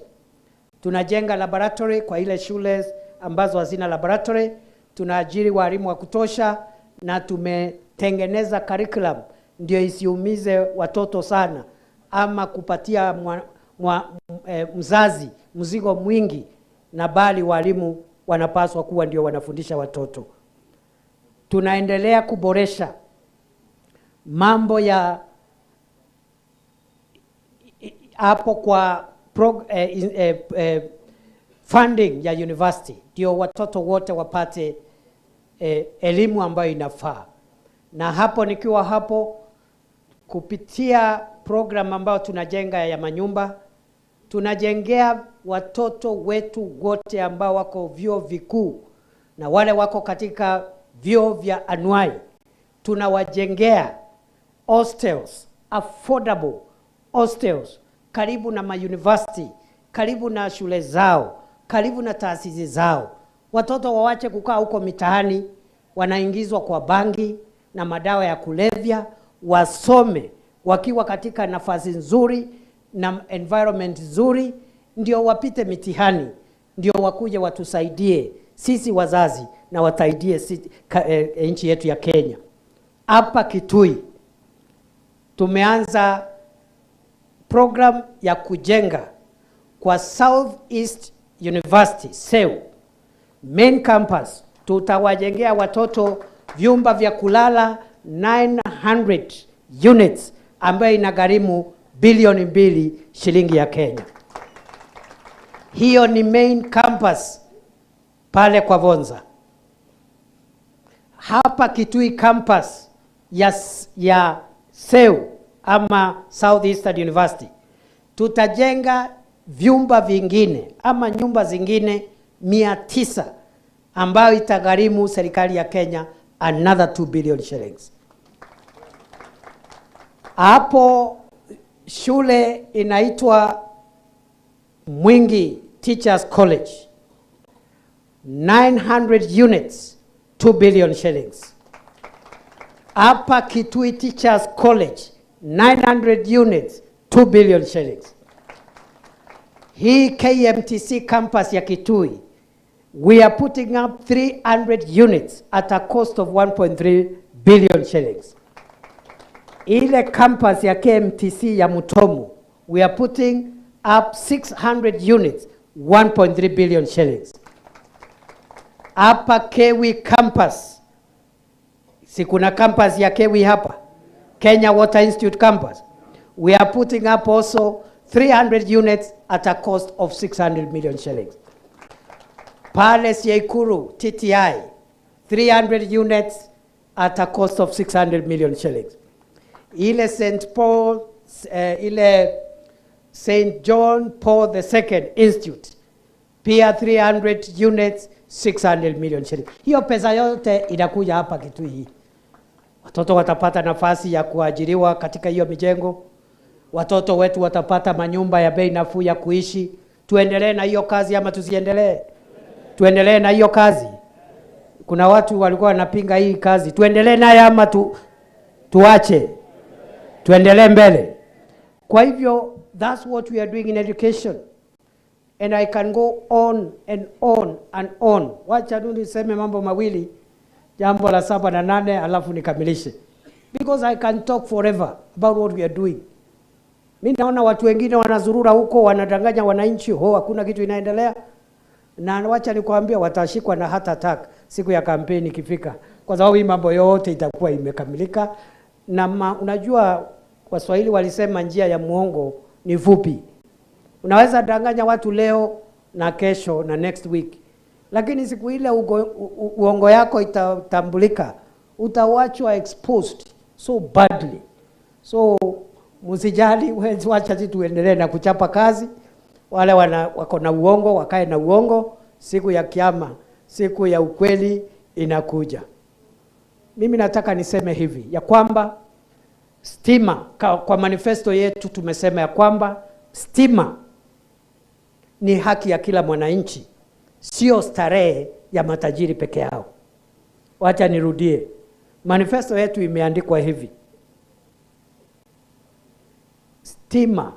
Tunajenga laboratory kwa ile shule ambazo hazina laboratory, tunaajiri walimu wa kutosha na tumetengeneza curriculum ndio isiumize watoto sana ama kupatia mzazi mzigo mwingi, na bali walimu wanapaswa kuwa ndio wanafundisha watoto. Tunaendelea kuboresha mambo ya hapo kwa funding ya university ndio watoto wote wapate elimu ambayo inafaa. Na hapo nikiwa hapo, kupitia program ambayo tunajenga ya manyumba, tunajengea watoto wetu wote ambao wako vyuo vikuu na wale wako katika vyuo vya anuai, tunawajengea hostels, affordable hostels, karibu na ma-university, karibu na shule zao, karibu na taasisi zao. Watoto wawache kukaa huko mitaani, wanaingizwa kwa bangi na madawa ya kulevya, wasome wakiwa katika nafasi nzuri na environment nzuri, ndio wapite mitihani, ndio wakuje watusaidie sisi wazazi na wataidie nchi yetu ya Kenya. Hapa Kitui tumeanza program ya kujenga kwa South East University SEU main campus. Tutawajengea watoto vyumba vya kulala 900 units ambayo inagharimu bilioni 2 shilingi ya Kenya. Hiyo ni main campus pale kwa Vonza. Hapa Kitui campus ya SEU ama South Eastern University tutajenga vyumba vingine ama nyumba zingine 900 ambayo itagharimu serikali ya Kenya another 2 billion shillings. Hapo shule inaitwa Mwingi Teachers College, 900 units, 2 billion shillings. Hapa Kitui Teachers College, 900 units, 2 billion shillings. Hii KMTC campus ya Kitui, we are putting up 300 units at a cost of 1.3 billion shillings. Ile campus ya KMTC ya Mutomo, we are putting up 600 units, 1.3 billion shillings. Hapa Kewi campus, si kuna campus ya Kewi hapa, Kenya Water Institute campus, we are putting up also 300 units at a cost of 600 million shillings. Pale Siekuru TTI, 300 units at a cost of 600 million shillings. Ile St. Paul, ile St. John Paul II Institute, pia 300 units, 600 million shillings. Hiyo pesa yote inakuja hapa Kitui hii. Watoto watapata nafasi ya kuajiriwa katika hiyo mijengo. Watoto wetu watapata manyumba ya bei nafuu ya kuishi. Tuendelee na hiyo kazi ama tusiendelee? Tuendelee na hiyo kazi. Kuna watu walikuwa wanapinga hii kazi. Tuendelee naye ama tuache? Tuendelee mbele. Kwa hivyo that's what we are doing in education. And I can go on and on and on. Wacha tu niseme mambo mawili, jambo la 7 na 8, alafu nikamilishe. Because I can talk forever about what we are doing. Mimi naona watu wengine wanazurura huko, wanadanganya wananchi, ho hakuna kitu inaendelea. Na wacha nikwambia watashikwa na heart attack siku ya kampeni ikifika. Kwa sababu hii mambo yote itakuwa imekamilika. Na unajua Waswahili walisema njia ya muongo ni fupi. Unaweza danganya watu leo na kesho na next week, lakini siku ile uongo yako itatambulika, utawachwa exposed so badly. So msijali, wacha sisi tuendelee na kuchapa kazi. Wale wako na uongo wakae na uongo. Siku ya kiama, siku ya ukweli inakuja. Mimi nataka niseme hivi ya kwamba Stima, kwa manifesto yetu tumesema ya kwamba stima ni haki ya kila mwananchi, sio starehe ya matajiri peke yao. Wacha nirudie. Manifesto yetu imeandikwa hivi: stima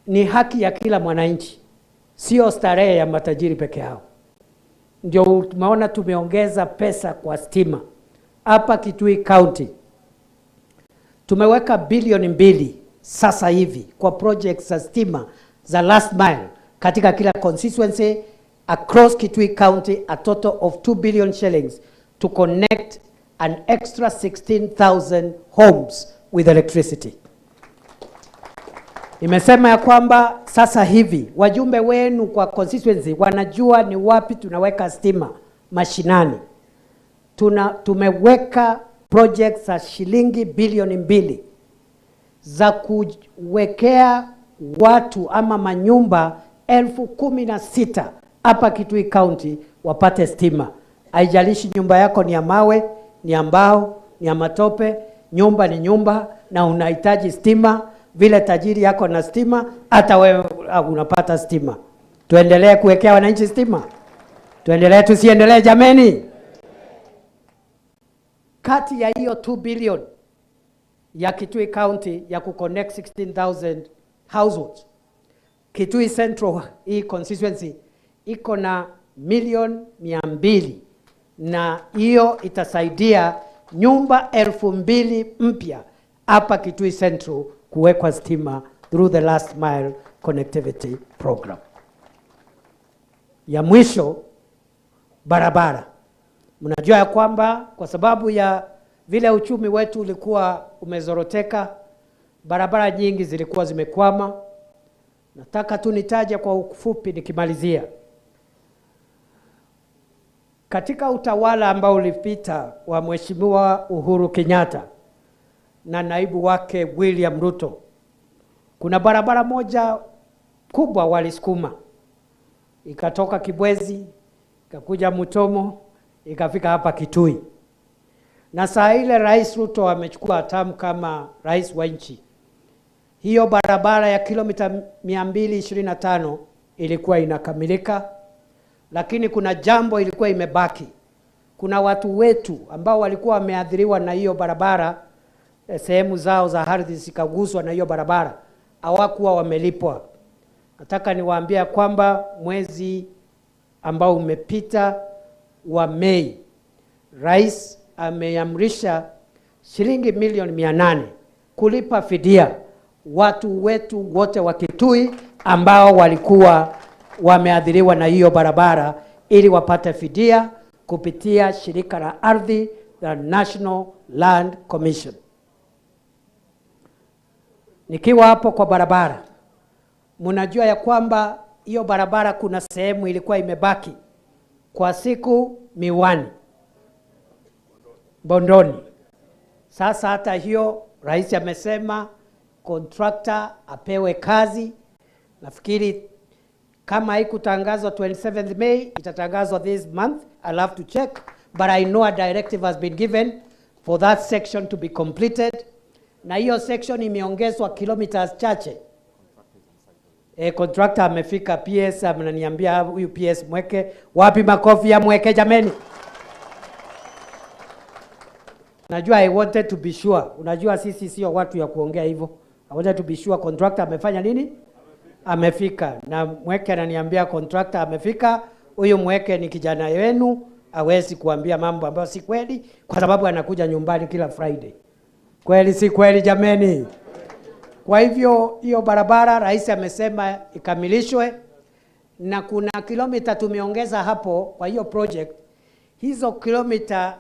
ni haki ya kila mwananchi, sio starehe ya matajiri peke yao. Ndio tumeona tumeongeza pesa kwa stima. Hapa Kitui County tumeweka bilioni 2 sasa hivi kwa projects za stima za last mile katika kila constituency across Kitui County, a total of 2 billion shillings to connect an extra 16,000 homes with electricity. Nimesema ya kwamba sasa hivi wajumbe wenu kwa constituency wanajua ni wapi tunaweka stima mashinani. Tumeweka projects za shilingi bilioni 2 za kuwekea watu ama manyumba 16,000 hapa Kitui County wapate stima. Haijalishi nyumba yako ni ya mawe, ni ya mbao, ni ya matope, nyumba ni nyumba na unahitaji stima. Vile tajiri yako na stima, hata wewe unapata stima. Tuendelee kuwekea wananchi stima? Tuendelee tusiendelee jameni? Kati ya hiyo 2 billion ya Kitui County ya kuconnect 16,000 households, Kitui Central hii constituency iko na milioni 200, na hiyo itasaidia nyumba 2,000 mpya hapa Kitui Central kuwekwa stima through the last mile connectivity program. Ya mwisho, barabara. Mnajua ya kwamba kwa sababu ya vile uchumi wetu ulikuwa umezoroteka, barabara nyingi zilikuwa zimekwama. Nataka tu nitaje kwa ufupi nikimalizia. Katika utawala ambao ulipita wa Mheshimiwa Uhuru Kenyatta na naibu wake William Ruto, kuna barabara moja kubwa walisukuma, ikatoka Kibwezi, ikakuja Mutomo, ikafika hapa Kitui. Na saa ile Rais Ruto amechukua hatamu kama rais wa nchi, hiyo barabara ya kilomita 225 ilikuwa inakamilika, lakini kuna jambo ilikuwa imebaki. Kuna watu wetu ambao walikuwa wameathiriwa na hiyo barabara, sehemu zao za ardhi zikaguswa na hiyo barabara, hawakuwa wamelipwa. Nataka niwaambie kwamba mwezi ambao umepita wa Mei, Rais ameamrisha shilingi milioni 800 kulipa fidia watu wetu wote wa Kitui ambao walikuwa wameathiriwa na hiyo barabara, ili wapate fidia kupitia shirika la ardhi, the National Land Commission. Nikiwa hapo kwa barabara, mnajua ya kwamba hiyo barabara kuna sehemu ilikuwa imebaki kwa siku Miwani, Bondoni. Sasa hata hiyo rais amesema contractor apewe kazi. Nafikiri kama haikutangazwa 27th May, itatangazwa this month. I'll have to check, but I know a directive has been given for that section to be completed. Na hiyo section imeongezwa kilometers chache. Contractor amefika, PS ameniambia huyu PS Mweke. Wapi makofi ya Mweke jameni? Najua I wanted to be sure. Unajua sisi sio watu ya kuongea hivyo. I wanted to be sure contractor amefanya nini? Amefika. Na Mweke ananiambia contractor amefika. Huyu Mweke ni kijana wenu, hawezi kuambia mambo ambayo si kweli kwa sababu anakuja nyumbani kila Friday. Kweli si kweli jameni? Kwa hivyo hiyo barabara rais amesema ikamilishwe, na kuna kilomita tumeongeza hapo kwa hiyo project. Hizo kilomita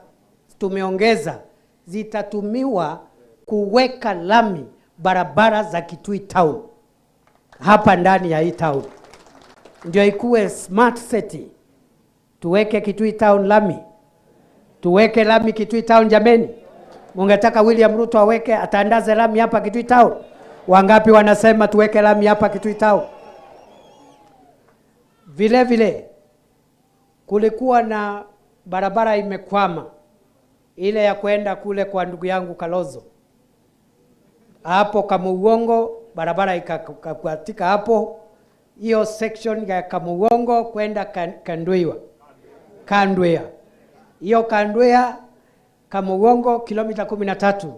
tumeongeza zitatumiwa kuweka lami barabara za Kitui town, hapa ndani ya hii town, ndio ikuwe smart city. Tuweke Kitui town lami, tuweke lami Kitui town jameni. Mungetaka William Ruto aweke, atandaze lami hapa Kitui town? Wangapi wanasema tuweke lami hapa Kitui town? Vile vile kulikuwa na barabara imekwama, ile ya kwenda kule kwa ndugu yangu Kalonzo. Hapo Kamugongo barabara ikakatika hapo, hiyo section ya Kamugongo kwenda Kandwiwa. Kandwea. Hiyo Kandwea Kamugongo kilomita 13.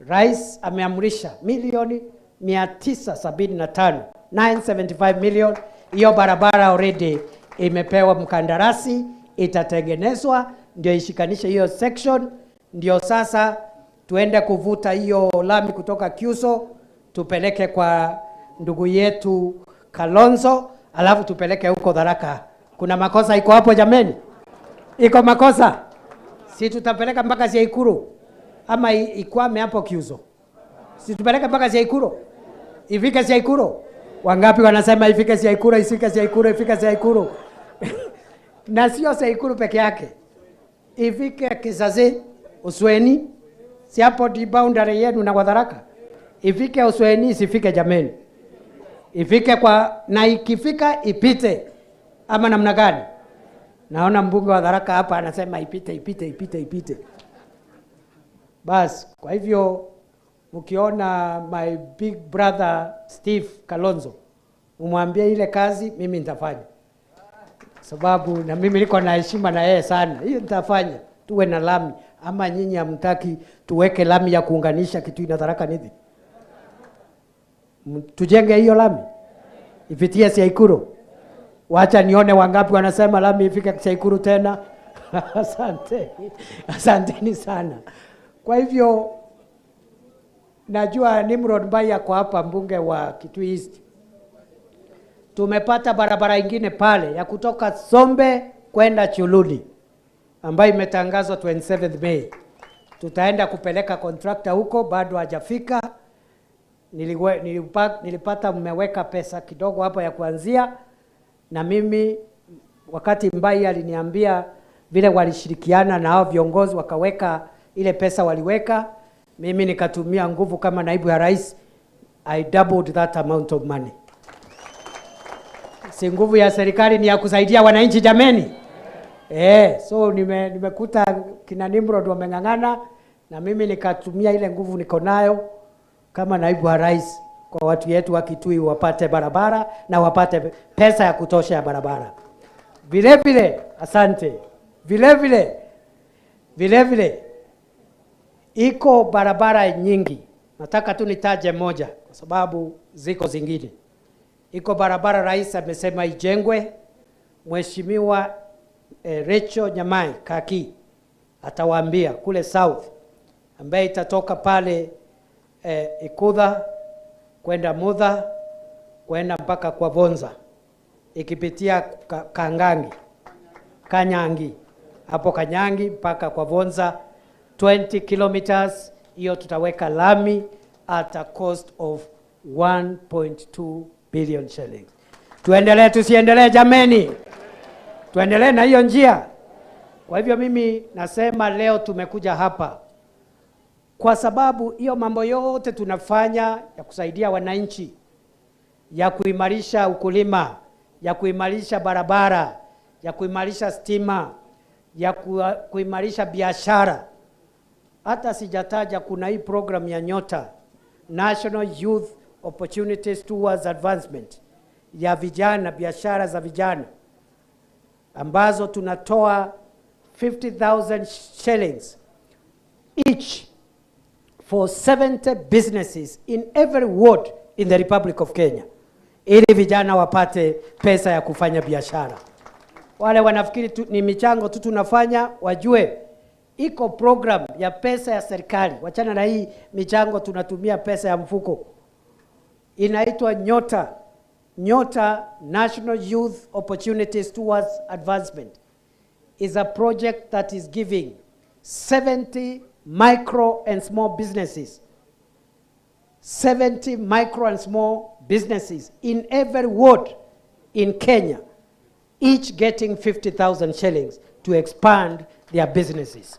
Rais ameamrisha milioni 975, 975 million. Hiyo barabara already imepewa mkandarasi, itatengenezwa ndio ishikanishe hiyo section, ndio sasa tuende kuvuta hiyo lami kutoka Kyuso tupeleke kwa ndugu yetu Kalonzo, alafu tupeleke huko Tharaka. Kuna makosa iko hapo jameni? Iko makosa? Si tutapeleka mpaka Syaikuru ama ikwame hapo Kyuso? Si tupeleke mpaka Syaikuru? Ifike Syaikuru? Wangapi wanasema ifike Syaikuru, ifike Syaikuru, ifike Syaikuru? Na sio Syaikuru peke yake, ifike Kisazi, Usweni, si hapo di boundary yenu na Tharaka. Ifike Usweni, isifike jameni. Ifike kwa, na ikifika ipite ama namna gani? Naona mbunge wa Tharaka hapa anasema ipite, ipite, ipite, ipite. Bas, kwa hivyo mkiona my big brother Steve Kalonzo, umwambie ile kazi mimi nitafanya. Sababu na mimi niko na heshima na yeye sana. Hiyo nitafanya, tuwe na lami. Ama nyinyi hamtaki tuweke lami ya kuunganisha Kitui na Tharaka Nithi? Tujenge hiyo lami ipitie Syaikuru. Wacha nione wangapi wanasema lami ifike Syaikuru tena. Asante. Asanteni sana. Kwa hivyo najua Nimrod Mbai ako hapa, mbunge wa Kitui East. Tumepata barabara ingine pale ya kutoka Sombe kwenda Chuluni ambayo imetangazwa 27 May. Tutaenda kupeleka contractor huko, bado hajafika. Nilipata mmeweka pesa kidogo hapo ya kuanzia, na mimi wakati Mbai aliniambia vile walishirikiana na hao viongozi wakaweka ile pesa waliweka, mimi nikatumia nguvu kama naibu ya rais, I doubled that amount of money. Si nguvu ya serikali ni ya kusaidia wananchi jameni? So nimekuta kina Nimrod wameng'ang'ana na mimi nikatumia ile nguvu niko nayo kama naibu wa rais kwa watu yetu wa Kitui wapate barabara na wapate pesa ya kutosha ya barabara. Vile vile, asante. Vile vile iko barabara nyingi. Nataka tu nitaje moja kwa sababu ziko zingine. Iko barabara rais amesema ijengwe. Mheshimiwa Rachel Nyamai Kaki atawaambia kule South, ambaye itatoka pale Ikudha kwenda Mudha kwenda mpaka kwa Vonza, ikipitia Kangangi, Kanyangi, hapo Kanyangi mpaka kwa Vonza 20 kilometers. Hiyo tutaweka lami at a cost of 1.2 billion shillings. Tuendelee tusiendelee jameni? Tuendelee na hiyo njia. Kwa hivyo mimi nasema leo tumekuja hapa kwa sababu hiyo mambo yote tunafanya ya kusaidia wananchi, ya kuimarisha ukulima, ya kuimarisha barabara, ya kuimarisha stima, ya kuimarisha biashara. Hata sijataja kuna hii program ya Nyota, National Youth Opportunities Towards Advancement, ya vijana, biashara za vijana, ambazo tunatoa 50,000 shillings each for 70 businesses in every ward in the Republic of Kenya, ili vijana wapate pesa ya kufanya biashara. Wale wanafikiri ni michango tu tunafanya, wajue iko program ya pesa ya serikali. Wachana na hii michango, tunatumia pesa ya mfuko. Inaitwa Nyota. Nyota, National Youth Opportunities Towards Advancement, is a project that is giving 70 micro and small businesses, 70 micro and small businesses in every ward in Kenya, each getting 50,000 shillings to expand their businesses.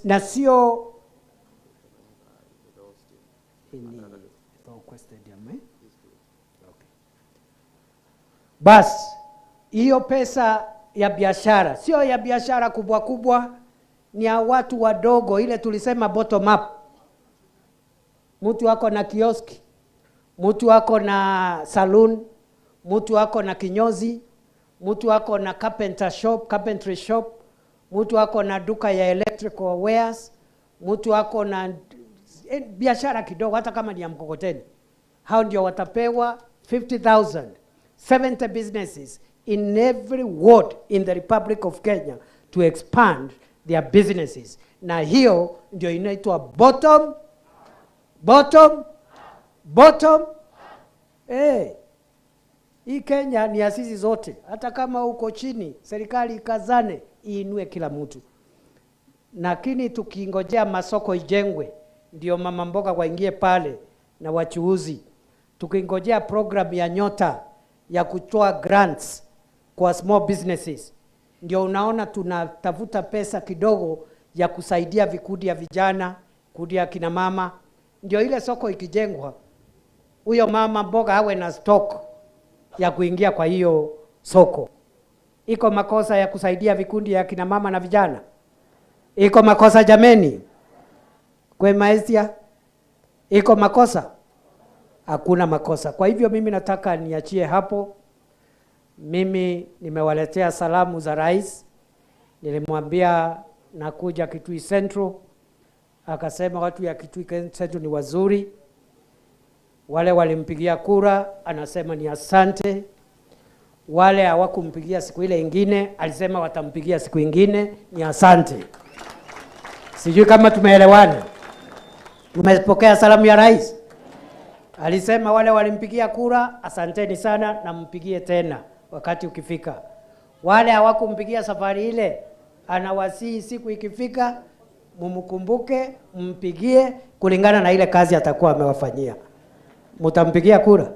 Na sio bas, hiyo pesa ya biashara, sio ya biashara kubwa kubwa, ni ya watu wadogo, ile tulisema bottom up. Mtu ako na kioski, mtu ako na saloon, mtu ako na kinyozi, mtu ako na carpenter shop, carpentry shop, mtu ako na duka ya electrical wares, mtu ako na biashara kidogo hata kama ni ya mkokoteni. Hao ndio watapewa 50,000, 70 businesses in every ward in the Republic of Kenya to expand their businesses. Na hiyo ndio inaitwa bottom, bottom, bottom. Hii Kenya ni ya sisi zote. Hata kama uko chini, serikali ikazane iinue kila mtu. Lakini tukingojea masoko ijengwe ndio mama mboga waingie pale na wachuuzi, tukingojea program ya Nyota ya kutoa grants kwa small businesses, ndio unaona tunatafuta pesa kidogo ya kusaidia vikundi ya vijana, kundi ya kina mama. Ndio ile soko ikijengwa, huyo mama mboga awe na stock ya kuingia kwa hiyo soko. Iko makosa ya kusaidia vikundi ya kina mama na vijana? Iko makosa jameni? Kwe maestia? Iko makosa? Hakuna makosa. Kwa hivyo mimi nataka niachie hapo. Mimi nimewaletea salamu za rais. Nilimwambia nakuja Kitui Central, akasema watu ya Kitui Central ni wazuri. Wale walimpigia kura anasema ni asante. Wale hawakumpigia siku ile ingine alisema watampigia siku ingine, ni asante. Sijui kama tumeelewana. Tumepokea salamu ya rais. Alisema wale walimpigia kura asanteni sana na mpigie tena wakati ukifika. Wale hawakumpigia safari ile anawasihi siku ikifika mumkumbuke, mpigie kulingana na ile kazi atakuwa amewafanyia. Mtampigia kura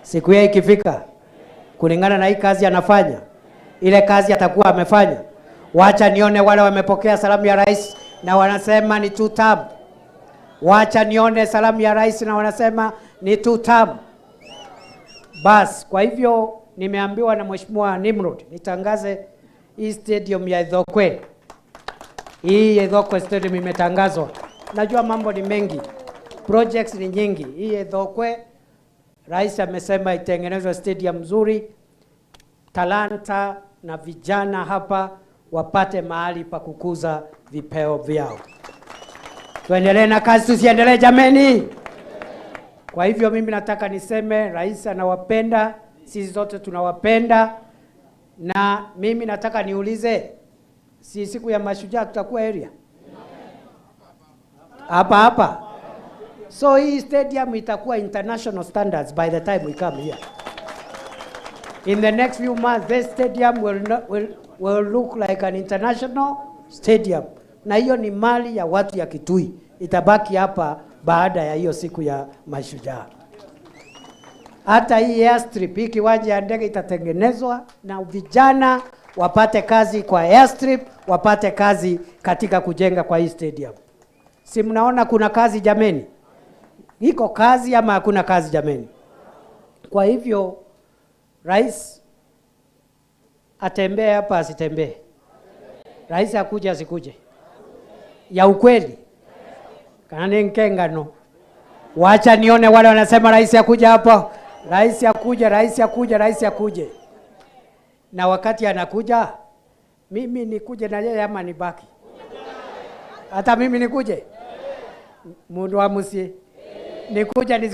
siku hiyo ikifika kulingana na hii kazi anafanya, ile kazi atakuwa amefanya. Wacha nione wale wamepokea salamu ya rais na wanasema ni two term. Wacha nione salamu ya rais na wanasema ni two term. Bas, kwa hivyo nimeambiwa na Mheshimiwa Nimrod nitangaze hii stadium ya Ithokwe. Hii Ithokwe stadium imetangazwa. Najua mambo ni mengi, projects ni nyingi. Hii Ithokwe rais amesema itengenezwe stadium nzuri, talanta na vijana hapa wapate mahali pa kukuza vipeo vyao. Tuendelee na kazi, tusiendelee jameni? Kwa hivyo mimi nataka niseme rais anawapenda, sisi zote tunawapenda. Na mimi nataka niulize, si siku ya mashujaa tutakuwa area hapa hapa? So hii stadium itakuwa international standards by the time we come here. In the next few months this stadium will look like an international stadium. Na hiyo ni mali ya watu ya Kitui, itabaki hapa baada ya hiyo siku ya mashujaa. Hata hii airstrip, hii kiwanja ya ndege itatengenezwa na vijana wapate kazi kwa airstrip, wapate kazi katika kujenga kwa hii stadium. Si mnaona kuna kazi jameni? Iko kazi ama hakuna kazi jameni? Kwa hivyo rais atembee hapa asitembee? Rais akuje asikuje? Ya ukweli? Kana nkengano. Wacha nione wale wanasema rais akuja hapa. Rais akuja, rais akuja, rais akuje. Na wakati anakuja, mimi nikuje na yeye ama nibaki? Hata mimi nikuje? Mundu wa musi. Nikuja nisikuje?